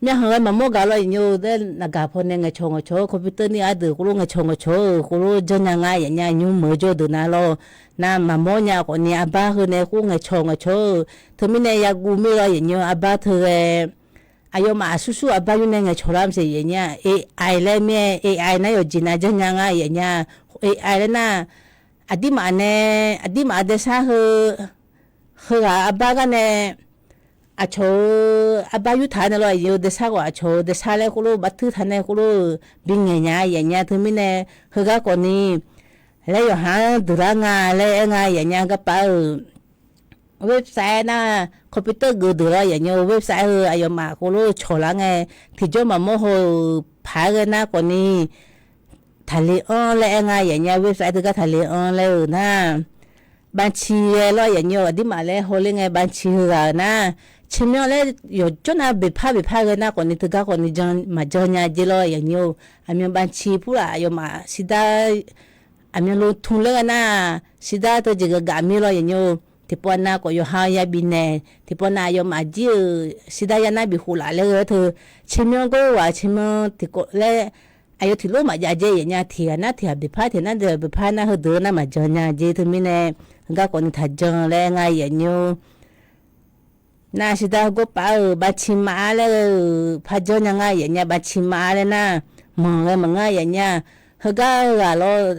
myavkhanq ghae maqmawr gaq lawr yaeqnya-or, laer naqgaq pawnae ngaeqcawq ngaeqcawq-eu computer nir ardeuq khoerlof ngaeqcawq ngaeqcawq-eu khoerlof janrnya ngar yaeqnya, nymr meuq-eu jawr deuq nar lawr, nar maqmawr nya khawfni arbar heu nae khoer ngaeqcawq ngaeqcawq-eu teumirnae yaguv mir lawr yaeqnya, arbar teu ghae aqyawfmaf aqsur sur arbar yur nae ngaeqcawq lar maqsiq yaeqnya, AI laer mir-aer, AI nar yawqjeq nav janrnya ngar yaeqnya, AI laer nar, aqdirmaf nae, aqdirmaf daesar heu, heughaq arbar gar nae, aqcawq-eu arbar yurtaq nae lawr yaeqnya-or, daesar khawf aqcawq-eu daesar laer khoerlof bartuir taq nae khoerlof-euq bingaeq nya yaeqnya teumirnae, heugar khawfni laer yawqha-anr deuqlar nga laer aer nga yaeqnya garpaf-euq website nar, computer geuf deuq lawr yaeqnya-or, website heu aqyawfmaf khoerlof cawqlar ngae, tiqjawr maqmawr haw-euq paq-aer ghae nar khawfni taqle-anr laer aer nga yaeqnya, website teugar taqle-anr laer-euq nar, banci ghae lawr yaeqnya-or, aqdirmaf laer hawler ngae banci heughaq-euq nar, ceqmyanr laer yawqjawr nav beqpar beqpar ghae nar khawfni teugar khawfni jan maqjan nya jer lawr yaeqnya-or, aqmyan banci purlaf aqyawfmaf shidar aqmyan lotm laer ghae nar, shidar teu jeqgaf gaf mir lawr yaeqnya-or, tiqpavnav khawf yawqha ya bifnaeq, tiqpavnav aqyawfmaf jir-euq shidar ya nar bifkhof laf laer ghae-aer teu, ceqmyanr gawr ghaq ceqmyanr tiqkawv laer aqyawf tiqlof maqjav jer yaeqnya, tiqghaq nar tiqghaq beqpar tiqghaq nar tiqghaq beqpar nar heudeuq nar maqjan nya jer teumirnae, heugar khawfni taqjan laer nga yaeqnya-or. Nar shidar heugawr paf-euq banci maf-ar laer-euq par janrnya nga yaeqnya, banci maf-ar laer nar, manq ghae maqngeur yaeqnya, heugar ghaq lawr,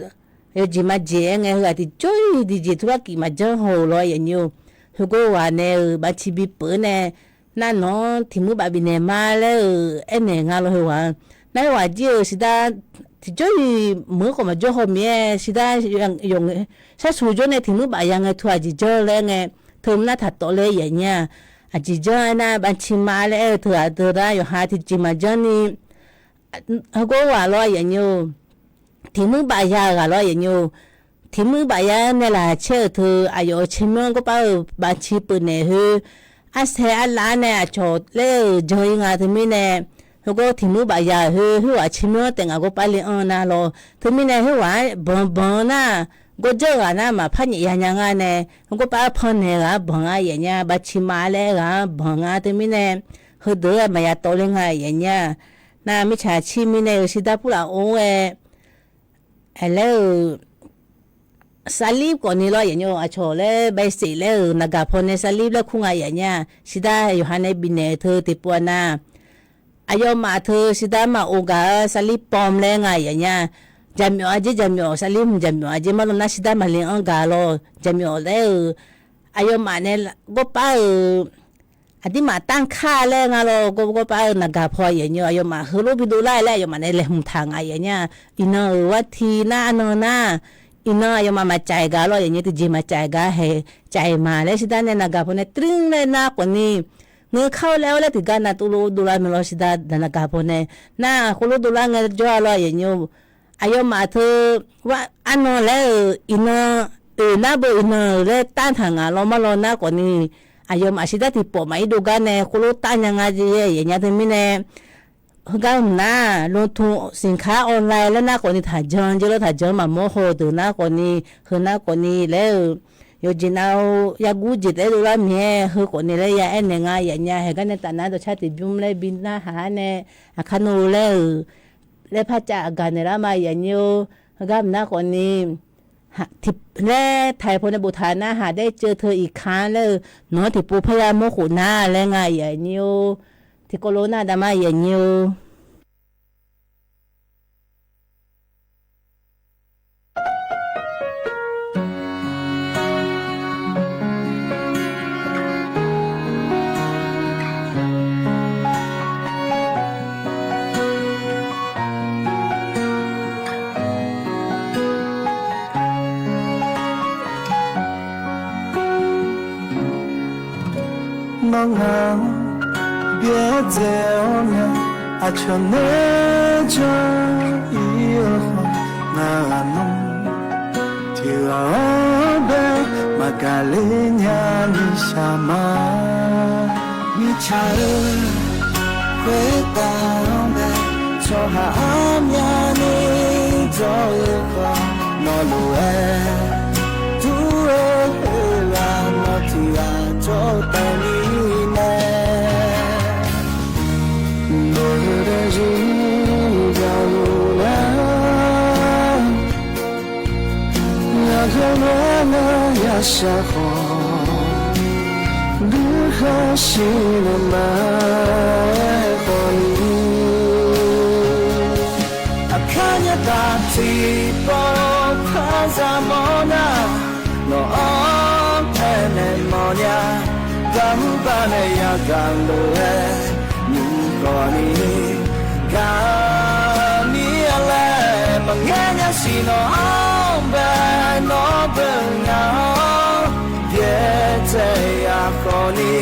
yawjeq majeq-aer ngae heughaq tiqjawr-iq tiqjeq turlar kif maqjanr haw-euq lawr yaeqnya-or, heugawr ghaq nae-euq banci bipeuq-eu nae, nar nawq-anr tiqmuir baf bifnaeq ma laer-euq aernaeq nga lawr heughaq-anr. Nar heughaq jir-euq shidar tiqjawr-iq meuq-anr khawf maqjawr haw mir-aer shidar yawq ngae, sharsuq jawr nae tiqmuir baf ya ngae teu aqjeq janr laer ngae, teu nar taqtawf laer yaeqnya, aqjeq janr-aer nar banci maf-ar laer aer-eu teughaq deuq nar yawqha tiqjeq maqjanr ni, heugawr ghaq lawr yaeqnya-or, tiqmuir baf ya-eu ghaq lawr yaeqnya-or, tiqmuir baf ya-aer nae laqkhaq caer-euq teu aqyawf-euq ceqmyanr gawrpar-euq banci peuqnaeq khoer, arsae arlav-ar nae aqcawq laer-euq jan-ir nga. Teumirnae, heugar tiq mur baf ya-euq khoer, khoerghaq tsermyanr taef ngaq gawrpar le anr nar lawr. Teumirnae khoerghaq-anr banq banq-eu nar, gawrdzeur ghaq nar maqpar nyaef ya nya nga nae, heugar par pannaeq ghaq-anr banq nga yaef nya, baqciq maf laer ghaq-anr banq nga. Teumirnae, heudeuq-aer maqya tawv ler nga yaef nya. Nar mirtsaq cir mirnae-euq shirdav purlaf or-aer, aer laer-euq sarlir khawfni lawr yaef nya. Aqcawq laer bae seq laer-euq naqgaq paw nae sarlir laer kur nga yaef nya. Shirdav yawqha nae bifnaeq-eu teu tiqpov-a nar, aqyawfmaf teu shirdav maqov gaq-eu sarlir pawm laer nga yaef nya. Jaqmyawf aqjeq jaqmyawf sarlir hmq jaqmyawf aqjeq marlawr nar shirdav maqle anr gaq lawr. Jaqmyawf laer-euq aqyawfmaf nae gawrpar-euq aqdirmaf tanrkar laer nga lawr. Gawr gawrpar-eu naqgaq paw yaef nya. Aqyawfmaf heulof bidov lar-eu laer aqyawfmaf nae laeqhmq taq nga yaef nya. Iqnan-euq gharti nar arnan nar, iqnan aqyawfmaf maqcaif gaq lawr yaef nya. Tiqjeq maqcaif gaq hae, caif ma laer shirdav nae naqgaq paw nae teurir laer nar khawfni, ngeur kar-awr laer-awr laer tiqgar nav tuvlof dovlar mae lawr. Shirdav naqgaq paw nae nar khoerlof dovlar ngae jawr-a lawr yaef nya. Aqyawfmaf teu arnan laer-euq iqnan, oeq nar beu iqnan-euq laer tavtaq ngaq lawr marlawr nar khawfni, aqyawfmaf shirdav tiqpawf maqir dov gar nae khoerlof tavnya nga jeq yaef nya. Teumirnae, heugar hmq nar ลงทุนสินค้าออนไลน์ laer nar khawfni taqjan jeq lawr. Taqjan maqmawr haw-eu deuq nar khawfni, heu nar khawfni laer-euq yawqjeq nav-eu yagur jeq taef-aer dovlar mae-aer heu khawfni laer ya aernaeq nga yaef nya. Haeq gar nae taf nar dawqcar tiqbymr laer bi narhaq-ar nae, aqkar nor laer-euq laer par cav aqgaq naeq lar ma yaef nya-or. Heugar hmq nar khawfni laer taiq paw nae boftaq nar haq daer ceuv teu iqkar laer-eu nawq-anr tiqpov parya mawr khof nar laer nga yaef nya-or. Tiqkawv lof nar daqma yaef nya-or. Nawr ngaq-anr byaerdzae-awr nae, aqcawq naeq-aer jan-ir-eu khawf, ngaq ghaq nawr tiq ghaq-anr bae maqgaq ler nya ni shaq ma. Mirtsaq-eu khoertav-anr bae tsawrhaq armyavni dawr-eu khawf, nawq lof-aer dur-eu khoerghaq nawq tiq ghaq jawr taef ni nae, nawq-eu daezir gaq-eu nar, ngaq ghae-aer nar yashaq khawf, duikhaq shir naeq ma-aer khawf ni, aqkar nya taq tiqpawf par zaq mawr nar, nawq-anr taenaeq mawrnya, gaqhmq baqnaeq yagaq lof-aer nymr khawf ni, gaqmir-a laer maqngaer nya siq nawq-anr bae, nawr beu ngaq-anr byaerdzae ya khawf ni,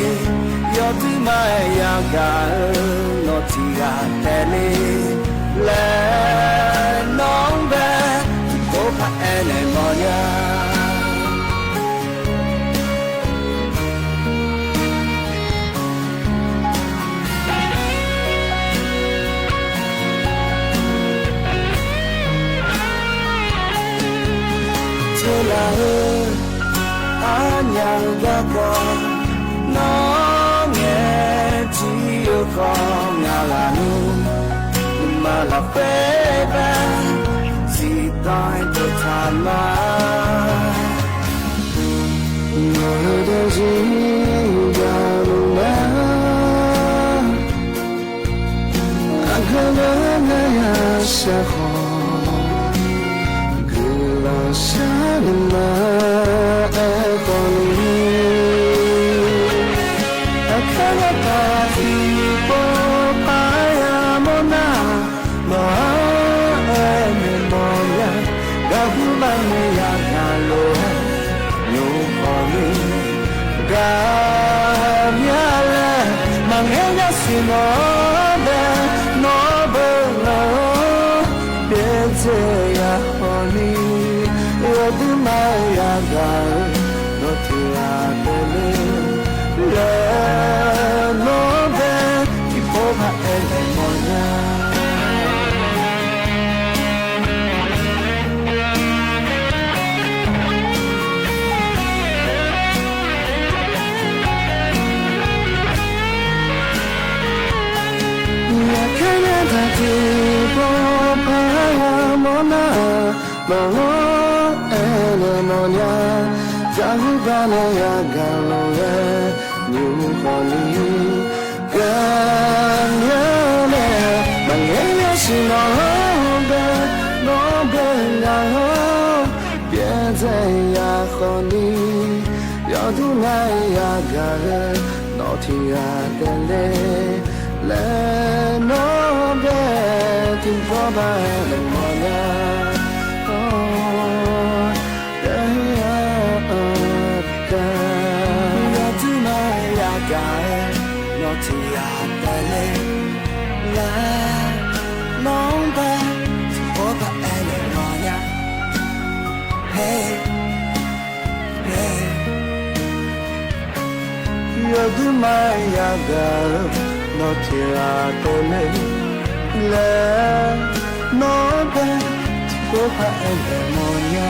yawduir ma-aer yagaq-eu nawq tiq ghaq taef le laer nawq-anr bae, tiqpov paraer naeq mawrnya. Teulaq-eu arnyaf-eu garkawv, nawr ngaeq jir-eu khawf ngaq ghaq nmr, nuima lafkhoer bae zifdan-aer dawqtaq ma. Nawq-eu daezir gaq-eu nar, aqgeu nar ngar yashaq khawf, guiqlanq shar naeq ma-aer khawf ni, aqkar nar taq tiqpov parya mawr nar, nawq-anr aernaeq mawrnya, gaqhmq baqnaeq yagaq lof-aer nymr khawf ni, gaqmya laer maqngaer nya siq nawq-anr bae, nawr beu ngaq-anr byaerdzae ya khawf ni, yawduir ma-aer yagaq-eu nawq tiq ghaq taef le laer Tiqpov paq-aer yamawr nar-aq, nawq-anr aernaeq mawrnya. Dzaqhuir baqnaeq yagaq lof-aer nymq khawf ni, gaqnya nae maqngaeq yasiq nawq-anr bae, nawr bae ngaq-anr byaerdzae ya khawf ni, yawdur nar-aer yagaq-eu nawq tiq ghaq taef le laer nawr bae tiqpov paq-aer naeq mawrnya. Yawdur nar-aer yagaq-eu nawq tiq ghaq taef le laer nawr bae tiqpov paq-aer naeq mawrnya. Yawdur nar-aer yagaq-eu nawq tiq ghaq taef le laer nawr bae tiqpov paq-aer naeq mawrnya.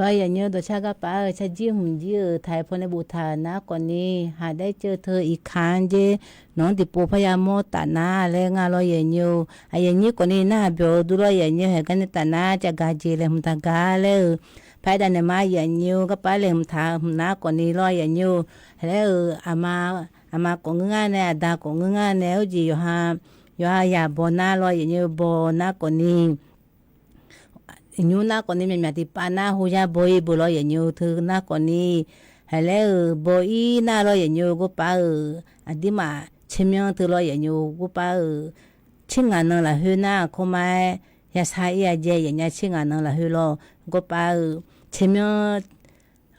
Lawr, yaqnyoer dawqcar garpaf-eu sarjir hmq jir-euq taq-aer pawnae boftaq-euq nar khawf ni, haq daer ceuv teu iqkaq-anr jer nawq-anr tiqpov parya mawr taf nar laer nga lawr yaqnyoer-or. Aqyuif aqnyir khawf ni narhaq byawq-eu dur lawr yaqnyoer, haeq gar nae taf nar cavgaq jeq laeqhmq taq gar laer-euq paq-aer daq naeq ma yaqnyoer-or. Garpaf laeqhmq taq hmq nar khawf ni lawr yaqnyoer-or. Haeq laer-euq aqma, aqma khawf ngeur ngar nae, aqda khawf ngeur ngar nae, ur jeq yawqha, yawqha yaq baw nar lawr yaqnyoer, baw nar khawf ni nymr nar khawf ni, myaqmyaq tiqpav nar hoyar baw-ir beu lawr yaqnyoer, teu nar khawf ni, haeq laer-euq baw-ir nar lawr yaqnyoer, gorpav-euq aqdirmaf tsermyanr teu lawr yaqnyoer, gorpav-euq tser ngaq nan lafkhoer nar kawrmar-aer yashar-ir-a jae yaqnya, tser ngaq nan lafkhoer lawr, gorpav-euq tsermyanr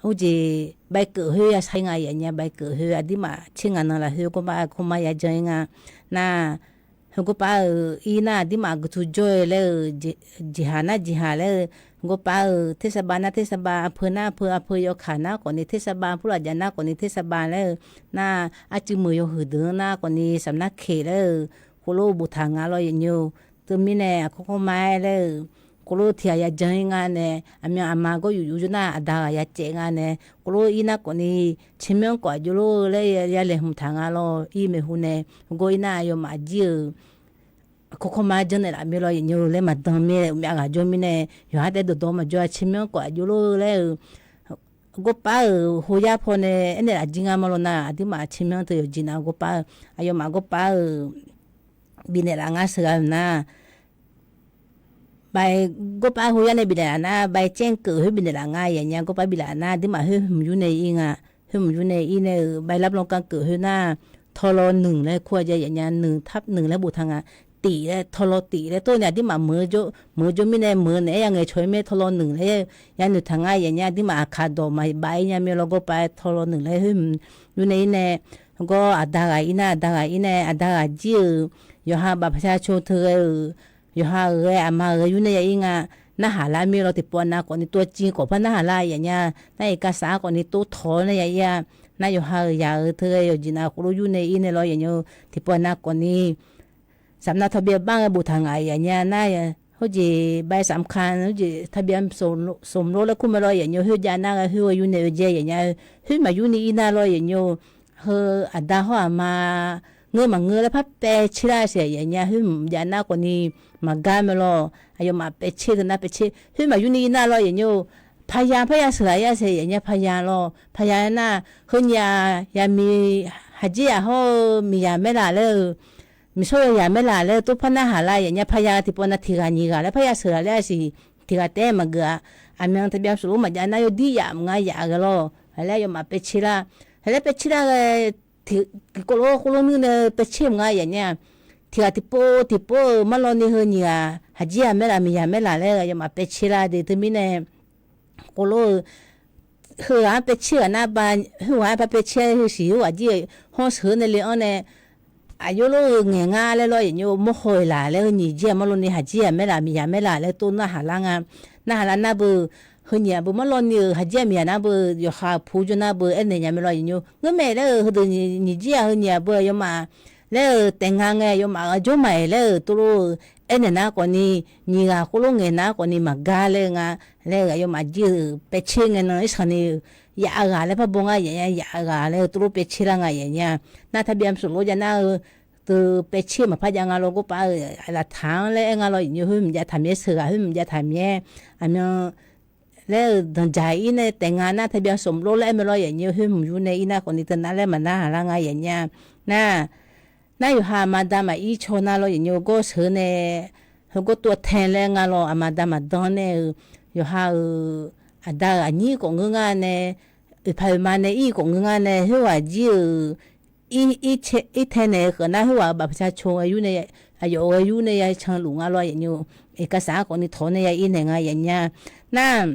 ur jeq bav keuf khoer yashar-ir nga yaqnya, bav keuf khoer aqdirmaf tser ngaq nan lafkhoer gorpav kawrmar yajan-ir nga. Nar heu gorpav-euq ir nar aqdirmaf guiqtu jawr-eu laer-euq, jeqhaq nar jeqhaq laer-eu, gorpav-euq tersarbav nar tersarbav, arpeu nar arpeu, arpeu yawkaq nar khawf ni tersarbav, purlaf jav nar khawf ni tersarbav laer-eu, nar arcuiv meuq yawhuiq deuq-anr nar khawf ni safnar keq laer-eu, khoerlof boftaq nga lawr yaqnyoer-or. Teumirnae aqkawr kawrmar-aer laer-euq, khoerlof tiqghaq yajan-ir nga nae, aqmyan aqma gawr yuf yuf jawr nar aqda ghaq yacaev nga nae, khoerlof ir nar khawf ni, tsermyanr khawf aqjox lor-eu laer yalaeqhmq taq nga lawr ir maeqhu nae, gawr ir nar aqyawfmaf jir-euq aqkawr kawrmar janrnaeq laf mir lawr yaqnyoer-or laer maqdan mir-aer, uqmyav ghaq jawr mirnae, yawqha taef dawqdawq maqjawr-a, tsermyanr khawf aqjox lor-eu laer-euq, gorpav-euq hoyar pawnae aernaeq laf jir ngar ma lawr nar, aqdirmaf tsermyanr teu yawqjeq nar gorpav-eu, aqyawfmaf gorpav-euq bifnaeq laf ngar sheuqghae-euq nar, bav gorpav hoyar nae bifnaeq laf nar, bav caer keuf khoer bifnaeq laf ngar yaqnya, gorpav bifnaeq laf nar aqdirmaf khoer hmq yur nae ir nga. Khoer hmq yur nae ir nae-euq bav lavlanr kar keuf khoer nar, tawlaw nuiq laer kur-a jae yaqnya, nuiq tar nuiq laer boftaq nga. Tif laer, tawlaw tif laer tov nae aqdirmaf meuq-eu jawr mirnae meuq naeq-aer yangaeq cawq-ir mir-aer tawlaw nuiq laer yanoeq taq ngar yaqnya, aqdirmaf aqkaq dawq maqbav-ir nya mir lawr gorpav tawlaw nuiq laer khoer hmq yur nae ir nae, gawr aqda ghaq ir nar aqda ghaq ir nae aqda ghaq jir-euq yawqha bafpar sar co teughae-euq yawqha-euq ghae aqma-euq ghae yur nae ya ir nga. Narhaq lar mir lawr tiqpov nav khawf ni tov-a civ khawf par narhaq lar yaqnya, nar iqkasaq-ar khawf ni tov tawq-awr nae ya ir-a. Nar yawqha-euq yaq-euq teughae yawqjeq nav khoerlof yur nae ir nae lawr yaqnya-or, tiqpov nav khawf ni safnar tawbyav bar ghae boftaq ngaq yaqnya nar, hawjeq bav safmr ka hawjeq tawbyav smq lor laer kur mae lawr yaqnya, khoer jav nar ghae khoer ghae yur nae-eu jae yaqnya, khoer maqyur ni ir nar lawr yaqnya-or, heu aqda hawr aqma ngeur maqngeur laer par paev tser lar siq yaqnya, khoer mqjav nar khawf ni maqgar mae lawr, aqyawfmaf paev tser teu nar paev tser, khoer maqyur ni ir nar lawr yaqnya-or, paya parya sheuqlaq ir-a siq yaqnya, paya lawr paya nar, heu nyiq-aq yaqmiq haqjir yaq hawr-eu miqyaq maerlaf laer-eu, miqsawr yawyaq maerlaf laer tov par narhaq lar yaqnya, paya tiqpov nav tiq ghaq nyiq ghaq laer parya sheuqlaq ler-a siq, tiq ghaq taef-aer maqgeuf-a. Aqmyan taqbyav smq lor maqjav nar yawdir yaf mq ngar yaf ghae lawr, haq laer aqyawfmaf paev tser lar, haq laer paev tser lar ghae tiqkawv lof khoerlof nuir nae paev tser mq ngar yaqnya, tiq ghaq tiqpov tiqpov-eu marlawni heu nyiq ghaq haqjir yaq maerlaf miqyaq maerlaf laer aqyawfmaf paev tser lar de teumirnae, khoerlof-eu, heu ghaq-anr paev tser ghaq nar ba, heu ghaq-anr paev tser heusiq heu ghaq jir hawr sheuq-eu nae le-anr nae, aqjox lor-eu ngaeq ngar laer lawr yaqnya, mawrhaw-iq laq laer heu nyiq jir-aq marlawni haqjir yaq maerlaf miqyaq maerlaf laer tov narhaq lar nga. Narhaq lar nar beu, Heu nyiq aqbeu marlawv ni-euq haqjir aqmiq aqnar beu yawqha puq jawr nar beu aernaeq nya mae lawr yaqnymr. Ngeurmae laer-eu heudeuq nyiq jir-aq heu nyiq aqbeu yawmaf laer-eu taef nga ngae yawmaf-euq aqjawr maqaeq laer-eu tov lof-eu aernaeq nar khawfni, nyiq ghaq khoerlof ngaeq nar khawfni maqgar laer-eu nga. Laer-eu aqyawfmaf jir-euq paevtser ngae nan irsanq ni yaf ghaq laer par baw ngar yaf nya, yaf ghaq laer-eu tov lof paevtser lar nga yaf nya. Nar taqbyav smq lof jav nar-eu teu paevtser maqpar jav nga lawr gorpav-eu laqtaq-anr laer aer nga lawr yaqnymr. Khoer mqjav taq myaer sheuq ghaq khoer mqjav taq myaer aqmyan laer-eu danqdzaq ir nae taef nga nar taqbyav smq lof laer aer mae lawr yaqnymr. Khoer mqyur nae ir nar khawfni teu nar laer maqnar haq lar nga yaf nya. Nar nar yawqha aqma da maqir caw nar lawr yaqnymr. Gawr sheuq nae heugawr tov tae laer nga lawr aqma da maqdan nae-eu yawqha-euq aqda-euq aqnyir khawf ngeur ngar nae, oeqpaq oeqma nae ir khawf ngeur ngar nae khoerghaq jir-euq ir tae naeq-eu khawf nar khoerghaq-euq bafpav ca caw ghae yur nae, aqyawf ghae yur nae ya canluf nga lawr yaqnymr. Iqkasaq-anr khawfni tawq nae ya ir naeq nga yaf nya. Nar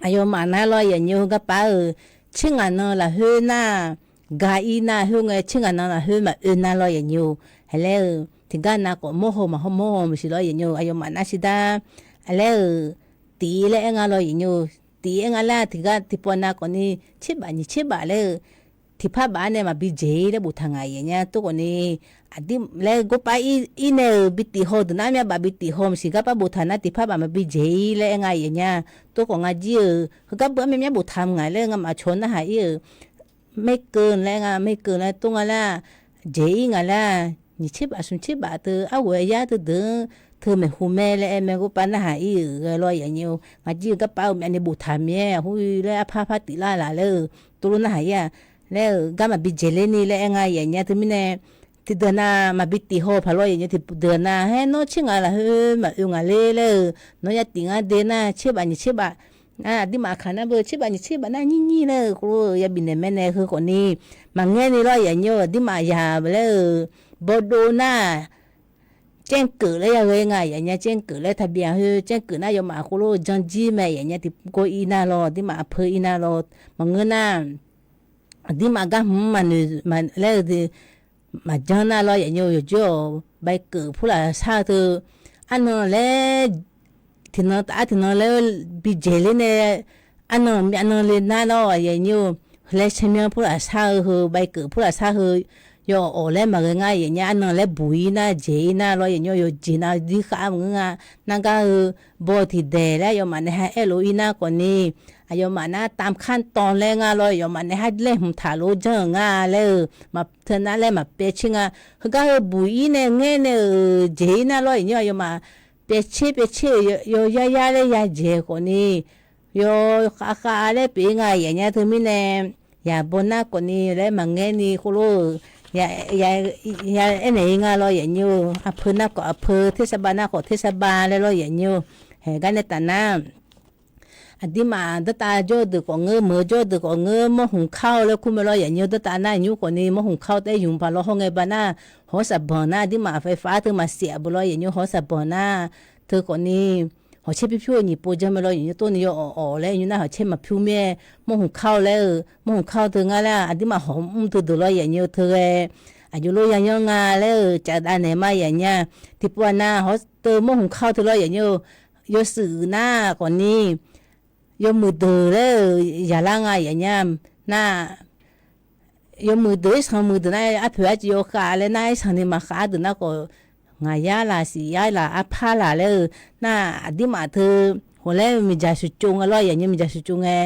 aqyawfmaf nar lawr yaqnymr garpav-euq tser ngaq nan lafkhoer nar ga ir nar khoerngae tser ngaq nan lafkhoer maqoe nar lawr yaqnymr. Haiq laer-eu tiqgar nav khawf mawrhaw maqhaw mawrhaw maqsiq lawr yaqnymr. Aqyawfmaf nar shir dar laer-euq tiq laer aer nga lawr yaqnymr. Tiq aer nga laer tiqgar tiqpawf nav khawfni tserbaf nyiq tserbaf laer-eu tiqpar baf-anr nae maqbi jeq ir laer boftaq nga yaf nya. Tov khawfni aqdir laer gorpav ir nae-euq bi tiq haw deuq nar myav baf bi tiq haw maqsiq garpav boftaq nar tiqpar baf maqbi jeq ir laer aer nga yaf nya. Tov khawf nga jir-euq heugar beu-anr myav myav boftaq nga laer ngamaf cawq narhaq ir-euq maerkeuv laer nga, maerkeuv laer tov nga laer jeq ir nga laer nyiq tserbaf smq tserbaf teu arghof-aer yar teudeuq-anr teu maeqhu mae laer aer mae gorpav narhaq ir-euq ghae lawr yaf nya. Nga jir-eu garpav-euq myavni boftaq myav aqhur laer arpar par tiq lar laf laer-eu tov lof narhaq ir-aq laer-euq gar maqbi jeq ler ni laer aer nga yaf nya. Teumirnae tiqdeuq nav maqbi tiq haw paq lawr yaf nya. Tiqdeuq nav haer nawr tser ngaq lafkhoer maqoe nga ler laer-eu nawr ya tiq ngar de nar tserbaf nyiq tserbaf aqdirmaf kaq nar beu tserbaf nyiq tserbaf nar nyir nyir laer-eu khoerlof-eu ya bifnaeq mae nae heu khawfni maqngaer ni lawr yaf nya. Aqdirmaf yaq laer-euq bawdov nar caerkeuv laer ya ghae nga yaf nya. Caerkeuv laer taqbyav khoer caerkeuv nar yawmaf khoerlof-eu janr jir mae yaf nya. Tiqgawr ir nar lawr aqdirmaf aqpeu ir nar lawr maqngeur nar aqdirmaf gar hmq maqnoeq laer-eu maqjanr nar lawr yaf nya. Yawqjawr-awq baekeuv purlaf shar-eu teu arnan laer tiqnan taf-ar tiqnan laer bi jeq ler nae arnan myavnan le nar lawr yaf nya. Laer caermyanr purlaf shar-eu heu baekeuv purlaf shar heu yawawq laer maqghae ngar yaf nya. Arnan laer buq ir nar jeq ir nar lawr yaf nya. Yawjeq nav dirkhav maqngeur nga. Nargar heu baw tiqdaeq laer aqyawfmaf nae ha aerlof ir nar khawfni aqyawfmaf nar tamq kar tawv laer nga lawr yawfmaf nae ha laer hmq taq lof-aer janr-euq nga laer-eu maqteu nar laer maqpyaev tser nga. Heugar heu buq ir nae ngaer nae-euq jeq ir nar lawr yaf nya. Aqyawfmaf pyaev tser pyaev tser-euq yawyar yar laer ya jeq khawfni yawkhav khav laer pyeuf ir nga yaf nya. Teumirnae yaq baw nar khawfni laer maqngaer ni khoerlof-eu ya aernaeq ir nga lawr yaf nya. Aqpeu nar khawf aqpeu tersarbav nar khawf tersarbav laer lawr yaf nya. Haeq gar nae taf nar aqdirmaf danrtav jawr-eu deuq khawf ngeur meuq-eu jawr-eu deuq khawf ngeur mawrhmq kar-awr laer kur mae lawr yaf nya. Danrtav nar nymr khawfni mawrhmq kar-awr taef-aer ymq paq lawr hawr ngae ba nar hawr saqbanq nar aqdirmaf faefar teu maqsiq-a beu lawr yaf nya. Hawr saqbanq nar teu khawfni hawqtser pyur pyur-eu nyiq pov janr mae lawr yaf nya. Tov ni yawawq laer nymr nar hawqtser maqpyur mir-aer mawrhmq kar-awr laer-eu mawrhmq kar-awr teu ngar laer aqdirmaf hawq mr teu deuq lawr yaf nya. Teu ghae aqjox lof ya yanr nga laer-eu caf dav naeq ma yaf nya. Tiqpov nar hawr teu mawrhmq kar-awr teu lawr yaf nya. Yawshuif uiq nar khawfni yawmuiq deuq laer-euq yaqlar nga yaf nya. Nar yawmuiq deuq irsanq muiq deuq nar arpoeq arciv yawkhav laer nar irsanq ni maqkhav-ar deuq nar khawf ngaq yar laf siq yar laf arpar laf laer-eu nar aqdirmaf teu hawq laer miqdzaq shuqcov nga lawr yaf nya. Miqdzaq shuqcov ngae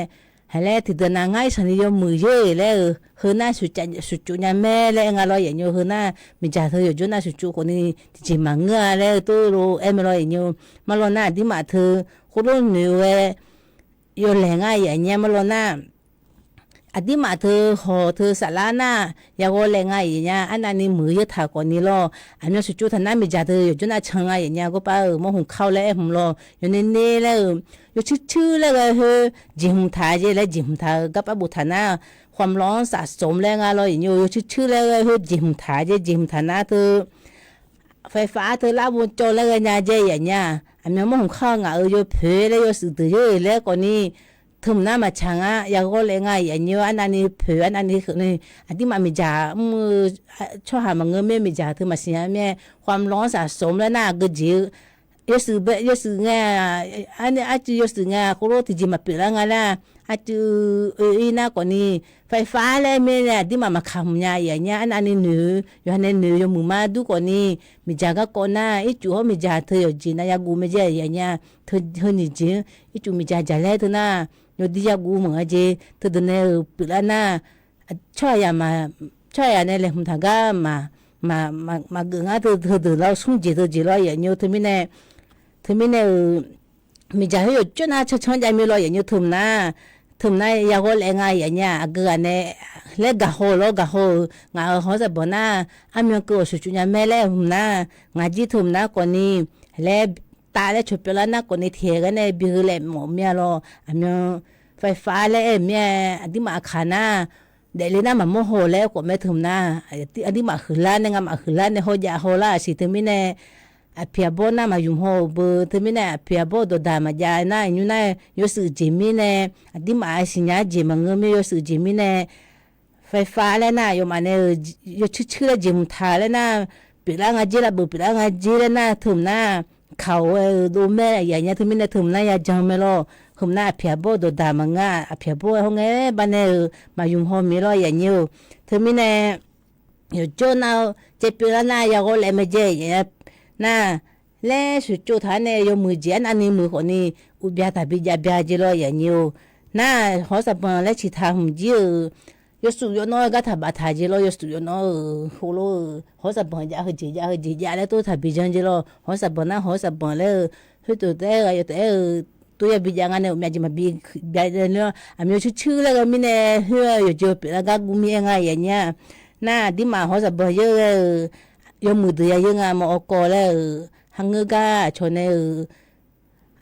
haeq laer tiqdeuq nav ngar irsanq ni yawmuiq yoer laer-eu heu nar shuqcov nya mae laer aer nga lawr yaf nya. Heu nar miqdzaq teu yawqjawr nar shuqcov khawfni tiqjeq maqngeur-a laer-eu tov lof-aer mae lawr yaf nya. Marlawr nar aqdirmaf teu khoerlof noeq-eu ghae yawlaeq ngar yaf nya. Marlawr nar aqdirmaf teu hawq teu saflar nar yaghaw laev nga yaf nya. Arnavni muiq-eu yawtaq khawfni lawr aqmyan shuqcov taq nar miqdzaq teu yawqjawr nar can nga yaf nya. Gorpav-euq mawrhmq kar-awr laer aer hmq lawr yawner ner laer-eu yawcuir cuir laer ghae khoer jeqhmq taq-a jeq laer jeqhmq taq-eu garpav boftaq nar khawmlawr-anr safsmq laer nga lawr yaf nya. Yawcuir cuir laer ghae khoer jeqhmq taq-a jeq jeqhmq taq nar teu faefar-ar teu lar bo cawv laer ghae nya jeq yaf nya. Aqmyan mawrhmq kar-eu ngaq-euq yawpoeq laer yawshuif deuq yoer laer khawfni teumq nar maqtsaq ngar yaghaw laev nga yaf nya. Arnavni poeq arnavni kheufni aqdirmaf miqdzaq mr-eu tsawrhaq maqngeur mir-aer miqdzaq teu maqsiq nya mir-aer khawmlawr-anr safsmq laer nar aqgeu jeq-eu Yawshuif bae, yawshuif ngae, arcuiv yawshuif ngae khoerlof tiqjeq maqpyeuflar nga nar, arcuiv oe-ir nar khawfni, ไฟฟ้า laer mirnae aqdirmaf maqkaq hmq nya yaf nya arnavni noeq-eu yawqha nae noeq-eu yawmuiq mar dur khawfni, miqdzaq garkawv nar ircuf hawr miqdzaq teu yawqjeq nav yaguv mae jae yaf nya, teu heu nyiq jeq-anr ircuf miqdzaq jaqlaer teu nar, yawdir yaguv meuq-a jeq teudeuq nae-euq pyeuflar nar, tsawrhaqzaq nae laeqhmq taq gar maqgeuf ngar teu heudeuq lawr smr jeq teu jeq lawr yaf nya-eu teumirnae, teumirnae-euq miqdzaq khoer yawqjawr nar cancan jav mir lawr yaf nya-eu teuhmq nar, teuhmq nar yaghawr laef nga yaf nya aqgeu ghaq nae laer gaqhaw lawr gaqhaw-euq ngaq-euq hawr saqbanq nar, armyan keuv awq shuqcuf nya mae laer hmq nar, ngaq jir teuhmq nar khawfni, laer tav laer cawqpyawv lar nar khawfni tiqhaeq ghaer nae bi heu laef mawf mir-a lawr aqmyan ไฟฟ้า laer aer-euq mir-a, aqdirmaf aqkaq nar, daefle nar maqmawr haw laer aerkhawf mae teuhmq nar, aqdirmaf huiqlar nae ngamaf huiqlar nae hawjav hawlar-aq siq teumirnae, aqpoeq aqbawr nar maqymq haw-euq beu teumirnae aqpoeq aqbawr dawqdaq maqjav nar nymr nar yawshuif jeq mirnae, aqdirmaf siqnya-ar jeq maqngeur mir yawshuif jeq mirnae, ไฟฟ้า laer nar yawmaf nae-euq yawcuir cuir laer jeq mqtaq laer nar, pyeuflar nga jer lavbeuf pyeuflar nga jer laer nar teuhmq nar, kaq-awr-eu dov mae yaf nya teumirnae teuhmq nar yajan mae lawr, heumq nar aqpoeq aqbawr dawqdaq maqngeur-a aqpoeq aqbawr hawr ngae bar nae-euq maqymq haw mir lawr yaf nya-eu, teumirnae yawqjawr nar caevpyeuf lar nar yaghawr laef mae jae yaf nya nar, laer sheuqcov taq-ar nae yawmuiq jeq arnavni muiq khawfni, uqbya taqbi jav bya jeq lawr yaf nya-eu, nar hawr saqbanq laer ciqtaq hmq jir-euq, yawshuif yawnaw-eu gar taqbaf taq jeq lawr yawshuif yawnaw-euq heulof-euq hawr saqbanq jav heujeq jav heujeq jav laer tov taqbi jan jeq lawr hawr saqbanq nar hawr saqbanq laer-eu, khoerdeuq taef-aer ghaq yawtaef-aer-eu, tov yabi jav nga nae uqmya jeq maqbi bya ler-awr aqmyan cuir cuir laer ghae mirnae khoer-eu yawqjeq pyeuflar gar guv mir-aer nga yaf nya, nar aqdirmaf hawr saqbanq yeur ghae-euq, yawmuiq deuq yayeur nga mawf awqkawv laer-euq, hangeur gar aqcawq nae-euq,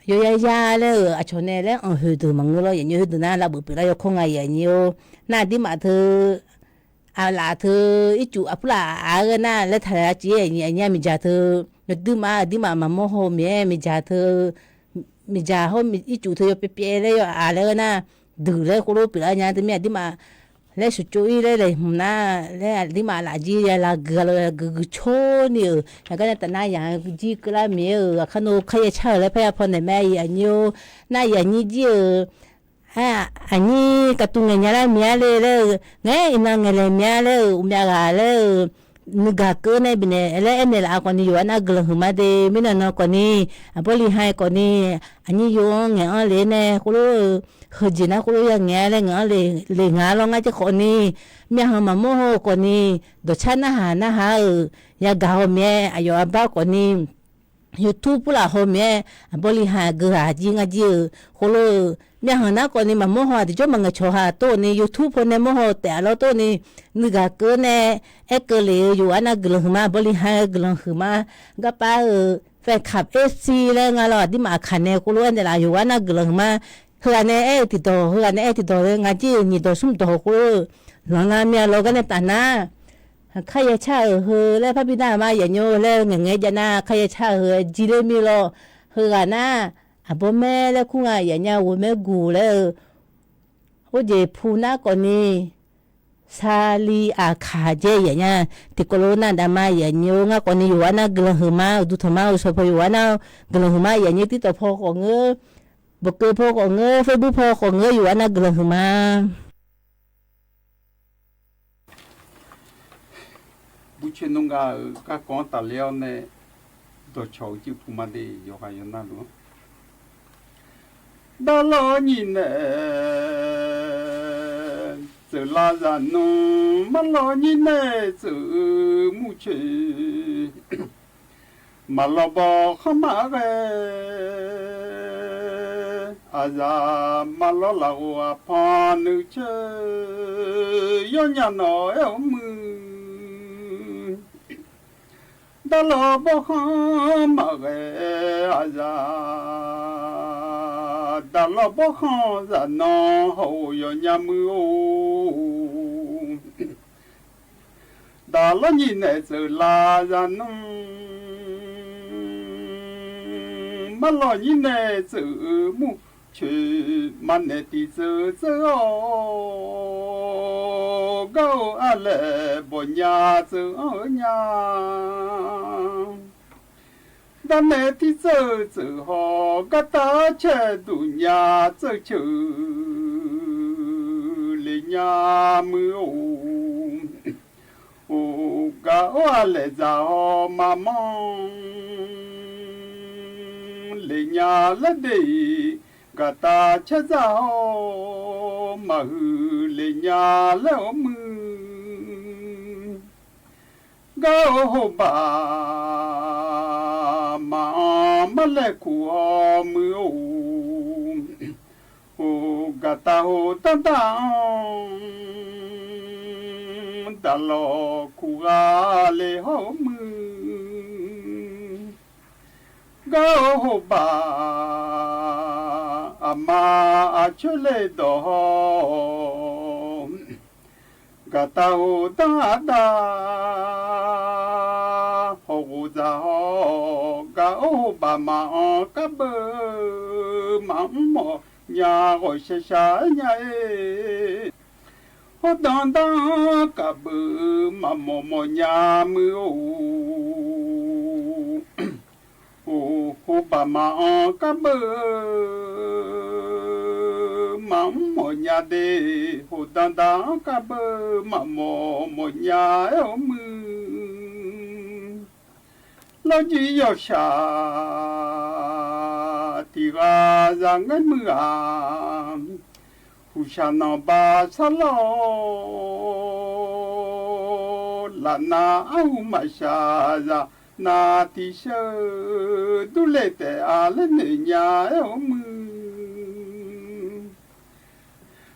yawya ya laer-euq aqcawq nae laer anq hoeq deuq maqngeur lawr yaf nya heudeuq nar lavbeuf pyeuflar yawkawr nga yaf nya-or, nar aqdirmaf teu, aqlaf teu, ircuf aqpurlaf aq-ar ghae nar laer taq-a civ-aer yaf nya miqdzaq teu, yawduir ma aqdirmaf maqmawr haw-eu miqyaer miqdzaq teu, miqdzaq hawr ircuf teu yawpyaev pyaev laer yawaf laer ghae nar, deuq laer khoerlof pyeuflar nya teumirnae aqdirmaf laer sheuqcov-ir laer laeqhmq nar laer aqdirmaf laf jir ya lav gui-a lawr guiqguiq cawrni-euq yaqgar nae taf nar yaq jir keuvlar miqyaer-euq aqkar nor kar yacar-euq laer parya pawnaeq mae yaf nyir-or, nar yaf nyir jir-euq aqnyir kavtuv ngaeq nya lar miqyaer le laer-eu ngaeq-aer iqnan ngaeq laeq miqyaer laer-euq uqmyav ghaq laer-eu nuigaq keuv nae bifnaeq laer aernaeq laf-a khawfni yawqha nar guiqlanq huiqma de mirnae nan khawfni, aqbawr li ha-aer khawfni, aqnyir yo-anr ngaeq-anr le nae khoerlof-eu, heujeq nar khoerlof ya ngaeq-a laer ngaeq-anr le nga lawr ngar jir khawfni, myavhanq maqmawr haw-eu khawfni, dawqcar narhaq narhaq-euq yagaq haw miqyaer aqyawf arbar khawfni, YouTube purlaf haw miqyaer aqbawr li ha geu ghaq jir ngar jir-eu khoerlof-eu, myavhanq nar khawfni maqmawr haw-aq tiqjawr maqngaeq cawq ha tov-eu ni YouTube paw nae mawr haw taef-a lawr tov-eu ni, nuigaq keuv nae aerkeuv lef-eu yawqghaq nar guiqlanq huiqma aqbawr li ha-eu guiqlanq huiqma, garpav-euq แฟนคลับ เอฟซี laer nga lawr aqdirmaf aqkaq nae khoerlof aernaeq laf yawqghaq nar guiqlanq huiqma, heughaq nae aer-eu tiqdawq heughaq nae aer-eu tiqdawq laer nga jir-eu nyiq dawq smr dawq khoerlof-eu, lanqla myav lawr gar nae taf nar, kar yacar-euq heu laer parbi nar ma yaf nyir-or laer ngaeq ngaeq jav nar kar yacar-euq heu jir ler mir lawr, heughaq nar aqbawr maer laer kur nga yaf nya ghoe maer guq laer-eu, or jeq pu nar khawfni, saqli aqkaq jae yaf nya, tiqkawv lof nar daqma yaf nyir-or ngar khawfni yawqghaq nar guiqlanq huiqma uqduq tanqma-eu shawq paw yawqghaq nar guiqlanq huiqma yaf nyir TikTok paw khawf ngeur, bawqkeuv paw khawf ngeur, Facebook paw khawf ngeur yawqghaq nar guiqlanq huiqma. Burcoer nmr gaq-euq garkawv-anr tafler-awr nae dawqcawq-eu jeq puq ma de yawqghaq yawqnav luf-anr. Daqlawq nyir nae tseuf lar zaq nmr, marlawq nyir nae tseuf-eu murcoeq, marlawq bawq khanr maqghae, aqzaq marlawq lafghof aqpanq nuicoer, yawnyaf nawq-aer-awr muiq. Daqlawq bawq khanr maqghae aqzaq, daqlawq bawq khanr zaq nan hawghof yawnyaf muiq-or. Daqlawq nyir nae tseuf lar zaq nmr, marlawq nyir nae tseuf-eu murcoeq, maqnaeq tiq tseuv tseuv-awr, gar-eu arlaeq bawqnya tseuv-anr-eu nya. Garnaeq tirtseuv tseuv haw, gartav caer duq nya tseuv ceuq le nya muiq-or. Oq, gaq-or aqlaeq dzaq haw maqmanr le nya laer de-iq, gaqtav caer dzaq haw maqhuiq le nya laer-awr muiq. Gar-or hobaq maqanr marlaer kuq haw muiq-or. Oq, gaqtav ho danrdanr-anr daqlawq kuq ghaq le hawr-eu muiq. Gar-or hobaq aqma aqcoer le dawq haw-awq. Gaqtav ho danr aqdav hawq ghof dzaq haw, gaq-or hobaq maqanr karbeuv maqmr mawf nya ghawqshaq shaq-aer nya-aer. Hawrdanr danr-anr karbeuv maqmawf mawf nya muiq-or. Oq, hobaq maqanr karbeuv maqmr mawf nya de, hawrdanr danr-anr karbeuv maqmawf mawf nya-aer-awr muiq. Lawrjir yawshaq tiq ghaq zaq ngaer muiq-aq, huqshaq nanqba sarlawr lafnav arhu maqshaq zaq nav tiqsheuq durler taef-a laer noeq nya-aer-awr muiq.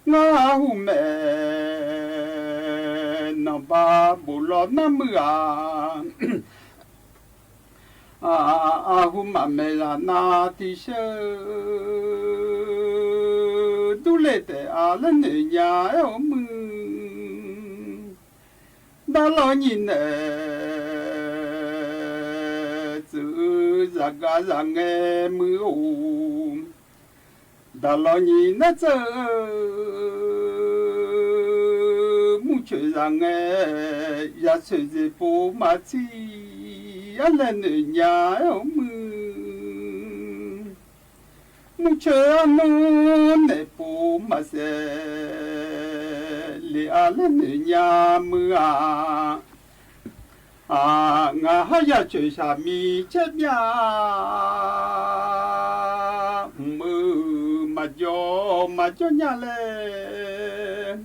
Ngar arhu maeq nanqba bof law nar muiq-aq, arhu maqmaeq zaq nav tiqsheuq durler taef-a laer noeq nya-aer-awr muiq. Daqlawq nyiq naeq tsuif-eu zaqgaq zaqngae muiq-or. Daqlawq nyiq naeq tsuif-eu murcoeq zaqngae, yaqsoeq zeqpov maqtsir-ar laer noeq nya-aer-awr muiq. Murcoeq arnur naeqpov maqsaef le-a laer noeq nya muiq-aq. Ngaq har yaqcoeq shaqmiq caer byav, mq-eu maqjawr maqjawr nya laer.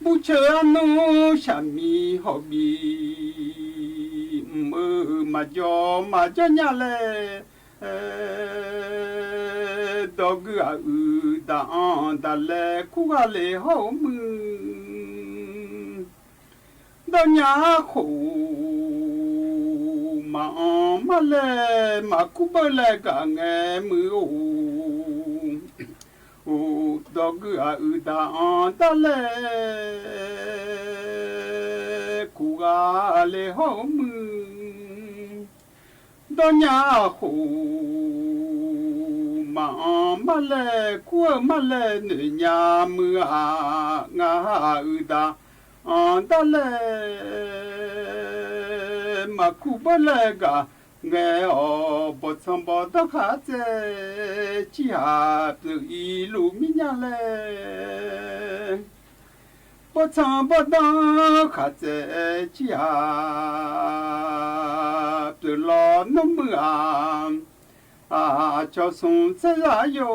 Burcoeq arnur shaqmiq hawq bif, mq-eu maqjawr maqjawr nya laer. Dawqgui aqyuif daq-anr daqlaer kurghaq le hawr-eu muiq. Dawrnya arkhof maqanr marlaer maqkur beur laer gaq ngae muiq-or. Dawqgui aqyuif daq-anr daqlaer kurghaq le hawr-eu muiq. Dawrnya arkhof maqanr marlaer kur-eu marlaer noeq nya muiq-aq. Ngaq aqyuif daq-anr daqlaer maqkur beur laer gaq ngae-awq. Bawqtsanq bawqdanr khaq tsaev civ haq pyeuf-ir luf mir nya laer. Bawqtsanq bawqdanr khaq tsaev civ haq pyeuf lawnmr muiq-aq. Aqcawq smq tser zaq yo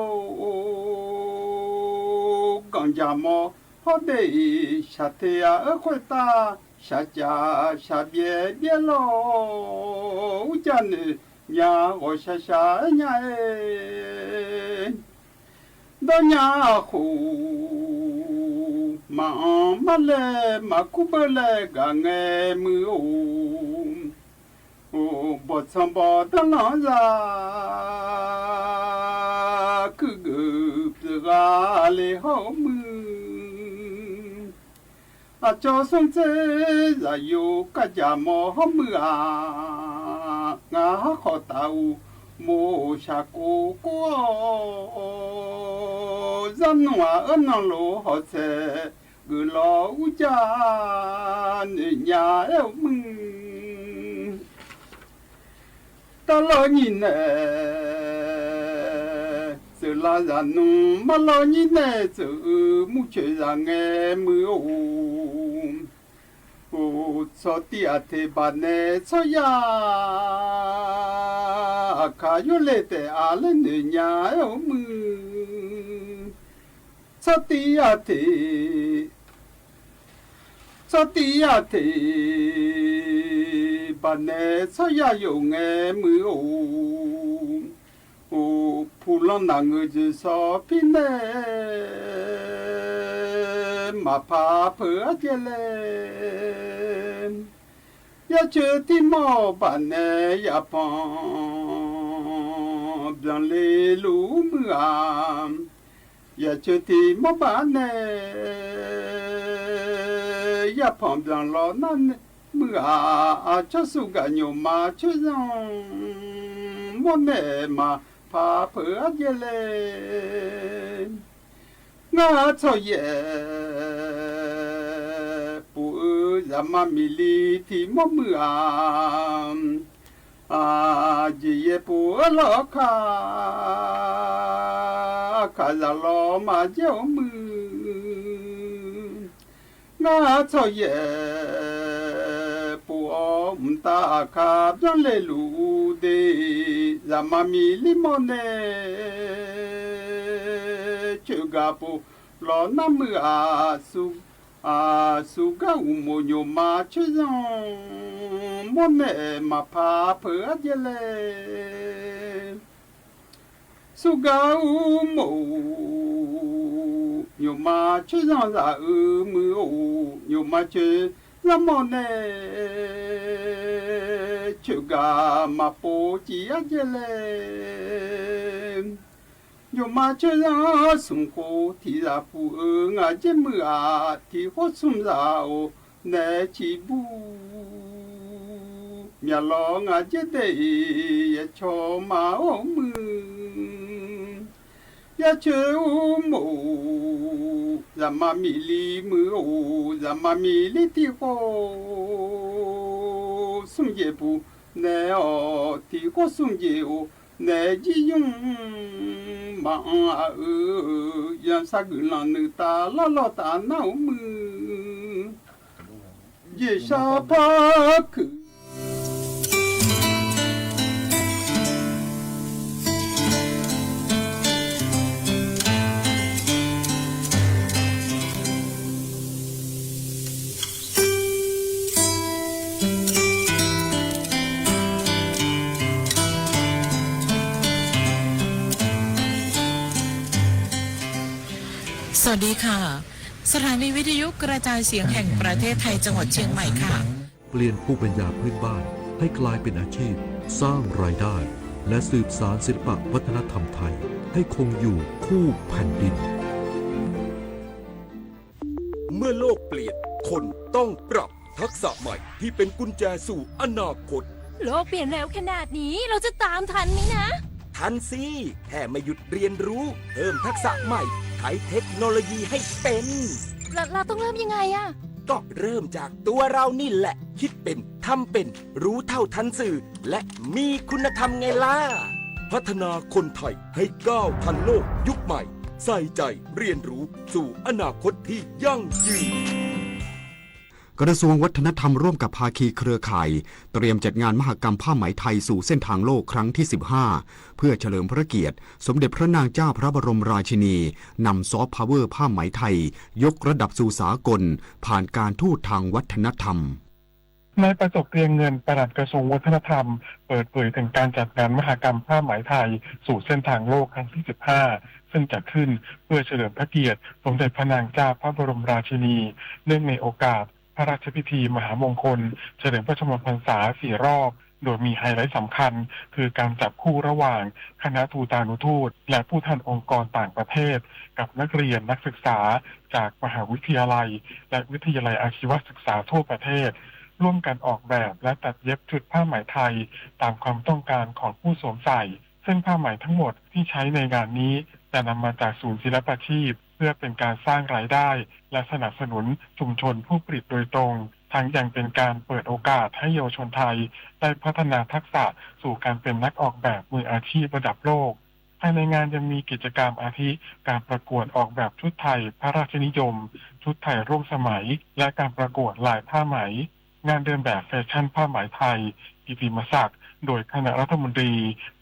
ganq jaq mawr hawr de-iq shaqte-a-eu khoertav shaqcaf shaqbyaev byaer lawr-awr, urjav noeq nya ghawqshaq shaq-aer nya-aer. Dawrnya arkhof maqanr marlaer maqkur beur laer gaq ngae muiq-or. Bawqtsanq bawqdanr lanr za kuirgeuf pyeuf ghaq le hawr-eu muiq. Aqcawq smr tser zaq yo kar jaq mawr hawr muiq-aq. Ngaq har khawf taf-eu moq shaqkov kov-awr, zarnmr-aq-eu nanluf hawq tsaeq geuf lawr urjav noeq nya-aer-eu muiq. Tavlawr nyir nae tseuflar zaq nmr, marlawr nyir nae tseuf-eu murcoeq zaq ngae muiq-or. Tsawrtir aqteq baqnaeq tsawryar, aqkaq yawrle taef-a laer noeq nya-aer-awr muiq. Tsawrtir aqteq, tsawrtir aqteq baqnaeq tsawryar yawf ngae muiq-or. Puqlanr naq ngeuq jeq shawr pir nae maqpaq peuq-aer jaev laer. Yarcoer tirmawr baqnaeq yapanq byanle luf-ur muiq-aq. Yarcoer tirmawr baqnaeq yapanq byanlaw nar muiq-aq. Aqcawq sugaq nymqma coerzanr mawrnaeq maqpaq peuq-aer jaev laer. Ngar tsawryaef puf-eu zaqma miqli tiq mawr muiq-aq. Aqjeq yaef puf-aer lawr kaq, aqkaq zaqlawr maqjaer-awr muiq. Ngar tsawryaef puf-awr mqtav aqkaq byanr le luf-eu de, zaqma miqli mawrnaeq coeqgaq puf lawr nar muiq-aq. Aqsur gar uqmof nymqma coerzanr mawrnaeq maqpaq peuq-aer jaev laer. Surgar uqmof nymqma coerzanr zaq-eu muiq-or. Nymqma coerzanr mawrnaeq coeqgaq maqpov civ-aer jaev laer. Nymqma coerzanr smq khof tiq zaq puf-eu ngaq jaer muiq-aq. Tiq khawr smq zaq-or naeq-aer ciqbur myaqlawr ngaq jaer daef-iq yacaw ma-awr muiq. Yarcoer uqmof zaqma miqli muiq-or. Zaqma miqli tiq khawr smq jeq puf naeq-awr tiq khawr smq jeq-or naeq-aer jir nymr maqanr aq-eu yanqsar guiqlanq nuiq taf lar lawr taf nar-or muiq. Jeqshar par kuiq สวัสดีค่ะ สถานีวิทยุกระจายเสียงแห่งประเทศไทย จังหวัดเชียงใหม่ค่ะ เปลี่ยนภูมิปัญญาพื้นบ้านให้กลายเป็นอาชีพ สร้างรายได้ และสืบสานศิลปะวัฒนธรรมไทย ให้คงอยู่คู่แผ่นดิน เมื่อโลกเปลี่ยน คนต้องปรับ ทักษะใหม่ที่เป็นกุญแจสู่อนาคต โลกเปลี่ยนเร็วขนาดนี้ เราจะตามทันไหมนะ ทันสิ แค่ไม่หยุดเรียนรู้ เพิ่มทักษะใหม่ ใช้เทคโนโลยีให้เป็น เรา เราต้องเริ่มยังไงอะ ก็เริ่มจากตัวเรานี่แหละ คิดเป็น ทำเป็น รู้เท่าทันสื่อ และมีคุณธรรมไงล่ะ พัฒนาคนไทยให้ก้าวทันโลกยุคใหม่ ใส่ใจเรียนรู้สู่อนาคตที่ยั่งยืน กระทรวงวัฒนธรรมร่วมกับภาคีเครือข่าย เตรียมจัดงานมหกรรมผ้าไหมไทยสู่เส้นทางโลกครั้งที่ สิบห้า เพื่อเฉลิมพระเกียรติสมเด็จพระนางเจ้าพระบรมราชินี นำซอฟต์พาวเวอร์ผ้าไหมไทยยกระดับสู่สากล ผ่านการทูตทางวัฒนธรรม นายประสบ เกรียงเงิน ปลัดกระทรวงวัฒนธรรม เปิดเผยถึงการจัดงานมหกรรมผ้าไหมไทยสู่เส้นทางโลกครั้งที่ สิบห้า ซึ่งจัดขึ้นเพื่อเฉลิมพระเกียรติสมเด็จพระนางเจ้าพระบรมราชินี เนื่องในโอกาสพระราชพิธีมหามงคลเฉลิมพระชนมพรรษาสี่รอบ โดยมีไฮไลท์สำคัญคือการจับคู่ระหว่างคณะทูตานุทูต และผู้แทนองค์กรต่างประเทศ กับนักเรียนนักศึกษาจากมหาวิทยาลัย และวิทยาลัยอาชีวศึกษาทั่วประเทศ ร่วมกันออกแบบและตัดเย็บชุดผ้าไหมไทยตามความต้องการของผู้สวมใส่ ซึ่งผ้าไหมทั้งหมดที่ใช้ในงานนี้จะนำมาจากศูนย์ศิลปาชีพ เพื่อเป็นการสร้างรายได้และสนับสนุนชุมชนผู้ผลิตโดยตรง ทั้งยังเป็นการเปิดโอกาสให้เยาวชนไทยได้พัฒนาทักษะสู่การเป็นนักออกแบบมืออาชีพระดับโลก ภายในงานยังมีกิจกรรมอาทิ การประกวดออกแบบชุดไทยพระราชนิยม ชุดไทยร่วมสมัย และการประกวดลายผ้าไหม งานเดินแบบแฟชั่นผ้าไหมไทย กิตติมศักดิ์ โดยคณะรัฐมนตรี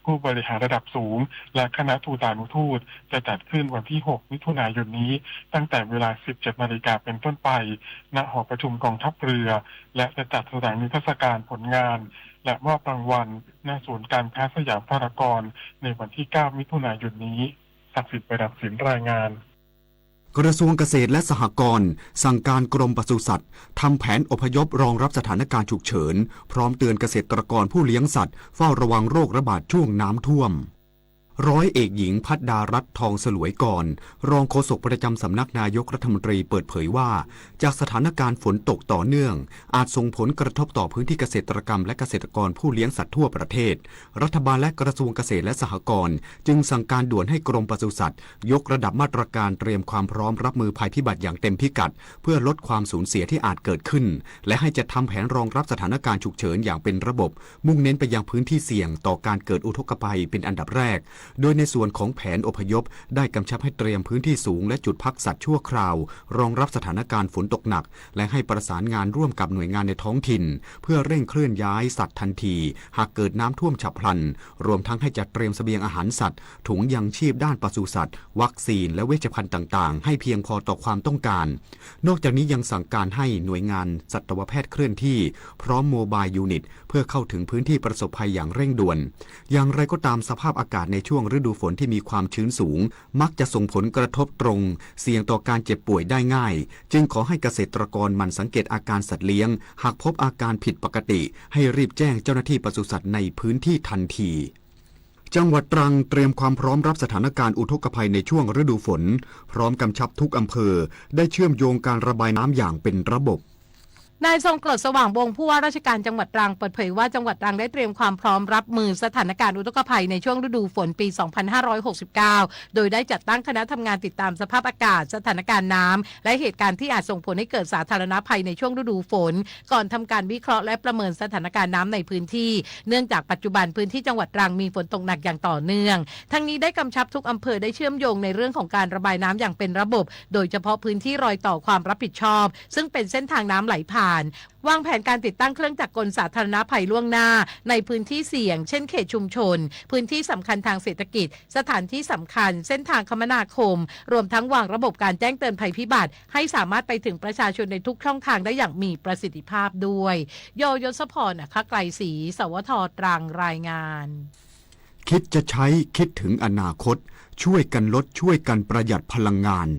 ผู้บริหารระดับสูง และคณะทูตานุทูต จะจัดขึ้นวันที่ หก มิถุนายนนี้ ตั้งแต่เวลา สิบเจ็ดนาฬิกาเป็นต้นไป ณ หอประชุมกองทัพเรือ และจะจัดแสดงนิทรรศการผลงาน และมอบรางวัล ณ ศูนย์การค้าสยามพารากอน ในวันที่ เก้า มิถุนายนนี้ ศักดิ์สิทธิ์ ประดับศิลป์ รายงาน กระทรวงเกษตรและสหกรณ์ สั่งการกรมปศุสัตว์ ทำแผนอพยพรองรับสถานการณ์ฉุกเฉิน พร้อมเตือนเกษตรกรผู้เลี้ยงสัตว์ เฝ้าระวังโรคระบาดช่วงน้ำท่วม ร้อยเอกหญิง ภัทรดารัตน์ ทองสลวยกร รองโฆษกประจำสำนักนายกรัฐมนตรี เปิดเผยว่า จากสถานการณ์ฝนตกต่อเนื่อง อาจส่งผลกระทบต่อพื้นที่เกษตรกรรมและเกษตรกรผู้เลี้ยงสัตว์ทั่วประเทศ รัฐบาลและกระทรวงเกษตรและสหกรณ์ จึงสั่งการด่วนให้กรมปศุสัตว์ ยกระดับมาตรการเตรียมความพร้อมรับมือภัยพิบัติอย่างเต็มพิกัด เพื่อลดความสูญเสียที่อาจเกิดขึ้น และให้จัดทำแผนรองรับสถานการณ์ฉุกเฉินอย่างเป็นระบบ มุ่งเน้นไปยังพื้นที่เสี่ยงต่อการเกิดอุทกภัยเป็นอันดับแรก โดยในส่วนของแผนอพยพ ได้กำชับให้เตรียมพื้นที่สูงและจุดพักสัตว์ชั่วคราว รองรับสถานการณ์ฝนตกหนัก และให้ประสานงานร่วมกับหน่วยงานในท้องถิ่น เพื่อเร่งเคลื่อนย้ายสัตว์ทันที หากเกิดน้ำท่วมฉับพลัน รวมทั้งให้จัดเตรียมเสบียงอาหารสัตว์ ถุงยังชีพด้านปศุสัตว์ วัคซีน และเวชภัณฑ์ต่างๆ ให้เพียงพอต่อความต้องการ นอกจากนี้ยังสั่งการให้หน่วยงานสัตวแพทย์เคลื่อนที่ พร้อม mobile unit เพื่อเข้าถึงพื้นที่ประสบภัยอย่างเร่งด่วน อย่างไรก็ตาม สภาพอากาศในช่วงฤดูฝนที่มีความชื้นสูง มักจะส่งผลกระทบตรง เสี่ยงต่อการเจ็บป่วยได้ง่าย จึงขอให้เกษตรกรหมั่นสังเกตอาการสัตว์เลี้ยง หากพบอาการผิดปกติ ให้รีบแจ้งเจ้าหน้าที่ปศุสัตว์ในพื้นที่ทันที จังหวัดตรังเตรียมความพร้อมรับสถานการณ์อุทกภัยในช่วงฤดูฝน พร้อมกำชับทุกอำเภอ ได้เชื่อมโยงการระบายน้ำอย่างเป็นระบบ นายทรงกรด สว่างวงศ์ ผู้ว่าราชการจังหวัดตรัง เปิดเผยว่าจังหวัดตรังได้เตรียมความพร้อมรับมือสถานการณ์อุทกภัยในช่วงฤดูฝนปี สองพันห้าร้อยหกสิบเก้า โดยได้จัดตั้งคณะทำงานติดตามสภาพอากาศ สถานการณ์น้ำ และเหตุการณ์ที่อาจส่งผลให้เกิดสาธารณภัยในช่วงฤดูฝน ก่อนทำการวิเคราะห์และประเมินสถานการณ์น้ำในพื้นที่ เนื่องจากปัจจุบันพื้นที่จังหวัดตรังมีฝนตกหนักอย่างต่อเนื่อง ทั้งนี้ได้กำชับทุกอำเภอได้เชื่อมโยงในเรื่องของการระบายน้ำอย่างเป็นระบบ โดยเฉพาะพื้นที่รอยต่อความรับผิดชอบ ซึ่งเป็นเส้นทางน้ำไหลผ่าน วางแผนการติดตั้งเครื่องจักรกลสาธารณภัยล่วงหน้า ในพื้นที่เสี่ยง เช่น เขตชุมชน พื้นที่สำคัญทางเศรษฐกิจ สถานที่สำคัญ เส้นทางคมนาคม รวมทั้งวางระบบการแจ้งเตือนภัยพิบัติ ให้สามารถไปถึงประชาชนในทุกช่องทางได้อย่างมีประสิทธิภาพด้วย ย ยศพร อัครไกรศรี สวท ตรัง รายงาน คิดจะใช้ คิดถึงอนาคต ช่วยกันลด ช่วยกันประหยัดพลังงาน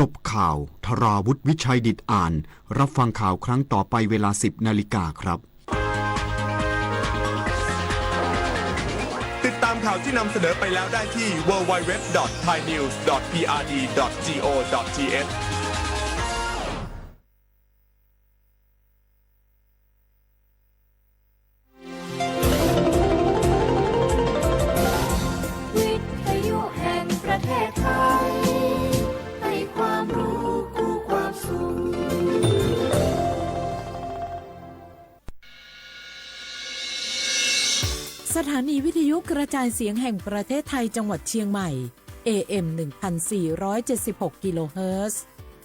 จบข่าว ธราวุฒิ วิชัยดิษฐ์อ่าน รับฟังข่าวครั้งต่อไปเวลา สิบนาฬิกาครับ ติดตามข่าวที่นำเสนอไปแล้วได้ที่ ดับเบิลยู ดับเบิลยู ดับเบิลยู ดอท ไทยนิวส์ ดอท พีอาร์ดี ดอท จี โอ ดอท ที เอช วิทยุแห่งประเทศไทย ให้ความรู้คู่ความสุข สถานีวิทยุกระจายเสียงแห่งประเทศไทยจังหวัดเชียงใหม่ เอเอ็ม หนึ่งพันสี่ร้อยเจ็ดสิบหก กิโลเฮิรตซ์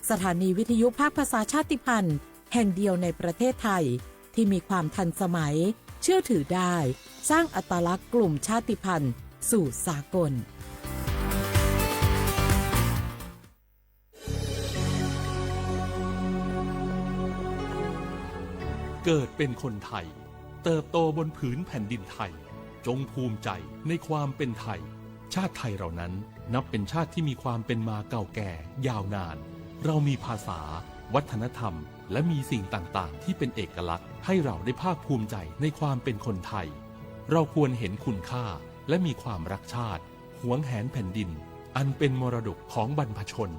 สถานีวิทยุภาคภาษาชาติพันธุ์แห่งเดียวในประเทศไทย ที่มีความทันสมัย เชื่อถือได้ สร้างอัตลักษณ์กลุ่มชาติพันธุ์สู่สากล เกิดเป็นคนไทย เติบโตบนผืนแผ่นดินไทย จงภูมิใจในความเป็นไทย ชาติไทยเรานั้นนับเป็นชาติที่มีความเป็นมาเก่าแก่ยาวนาน เรามีภาษา วัฒนธรรม และมีสิ่งต่างๆ ที่เป็นเอกลักษณ์ ให้เราได้ภาคภูมิใจในความเป็นคนไทย เราควรเห็นคุณค่า และมีความรักชาติ หวงแหนแผ่นดิน อันเป็นมรดกของบรรพชน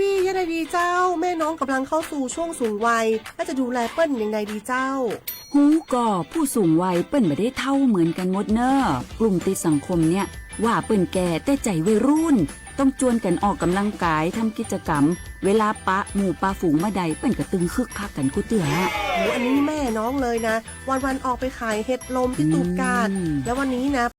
ปี้ๆ ยังไงดีเจ้า แม่น้องกำลังเข้าสู่ช่วงสูงวัย แล้วจะดูแลเปิ้ลยังไงดีเจ้า ฮูกอผู้สูงวัย เปิ้ลบ่ได้เฒ่าเหมือนกันหมดเนอะ กลุ่มติดสังคมเนี่ย ว่าเปิ้ลแก่ แต่ใจวัยรุ่น ต้องจวนกันออกกำลังกาย ทำกิจกรรม เวลาปะหมู่ปะฝูงเมื่อใด เปิ้ลก็ตึงคึกคักกันกู้เตื้อฮะ โอ้โห อันนี้แม่น้องเลยนะ วันๆ ออกไปขายเห็ดลมที่ตูบกาด แล้ววันนี้นะ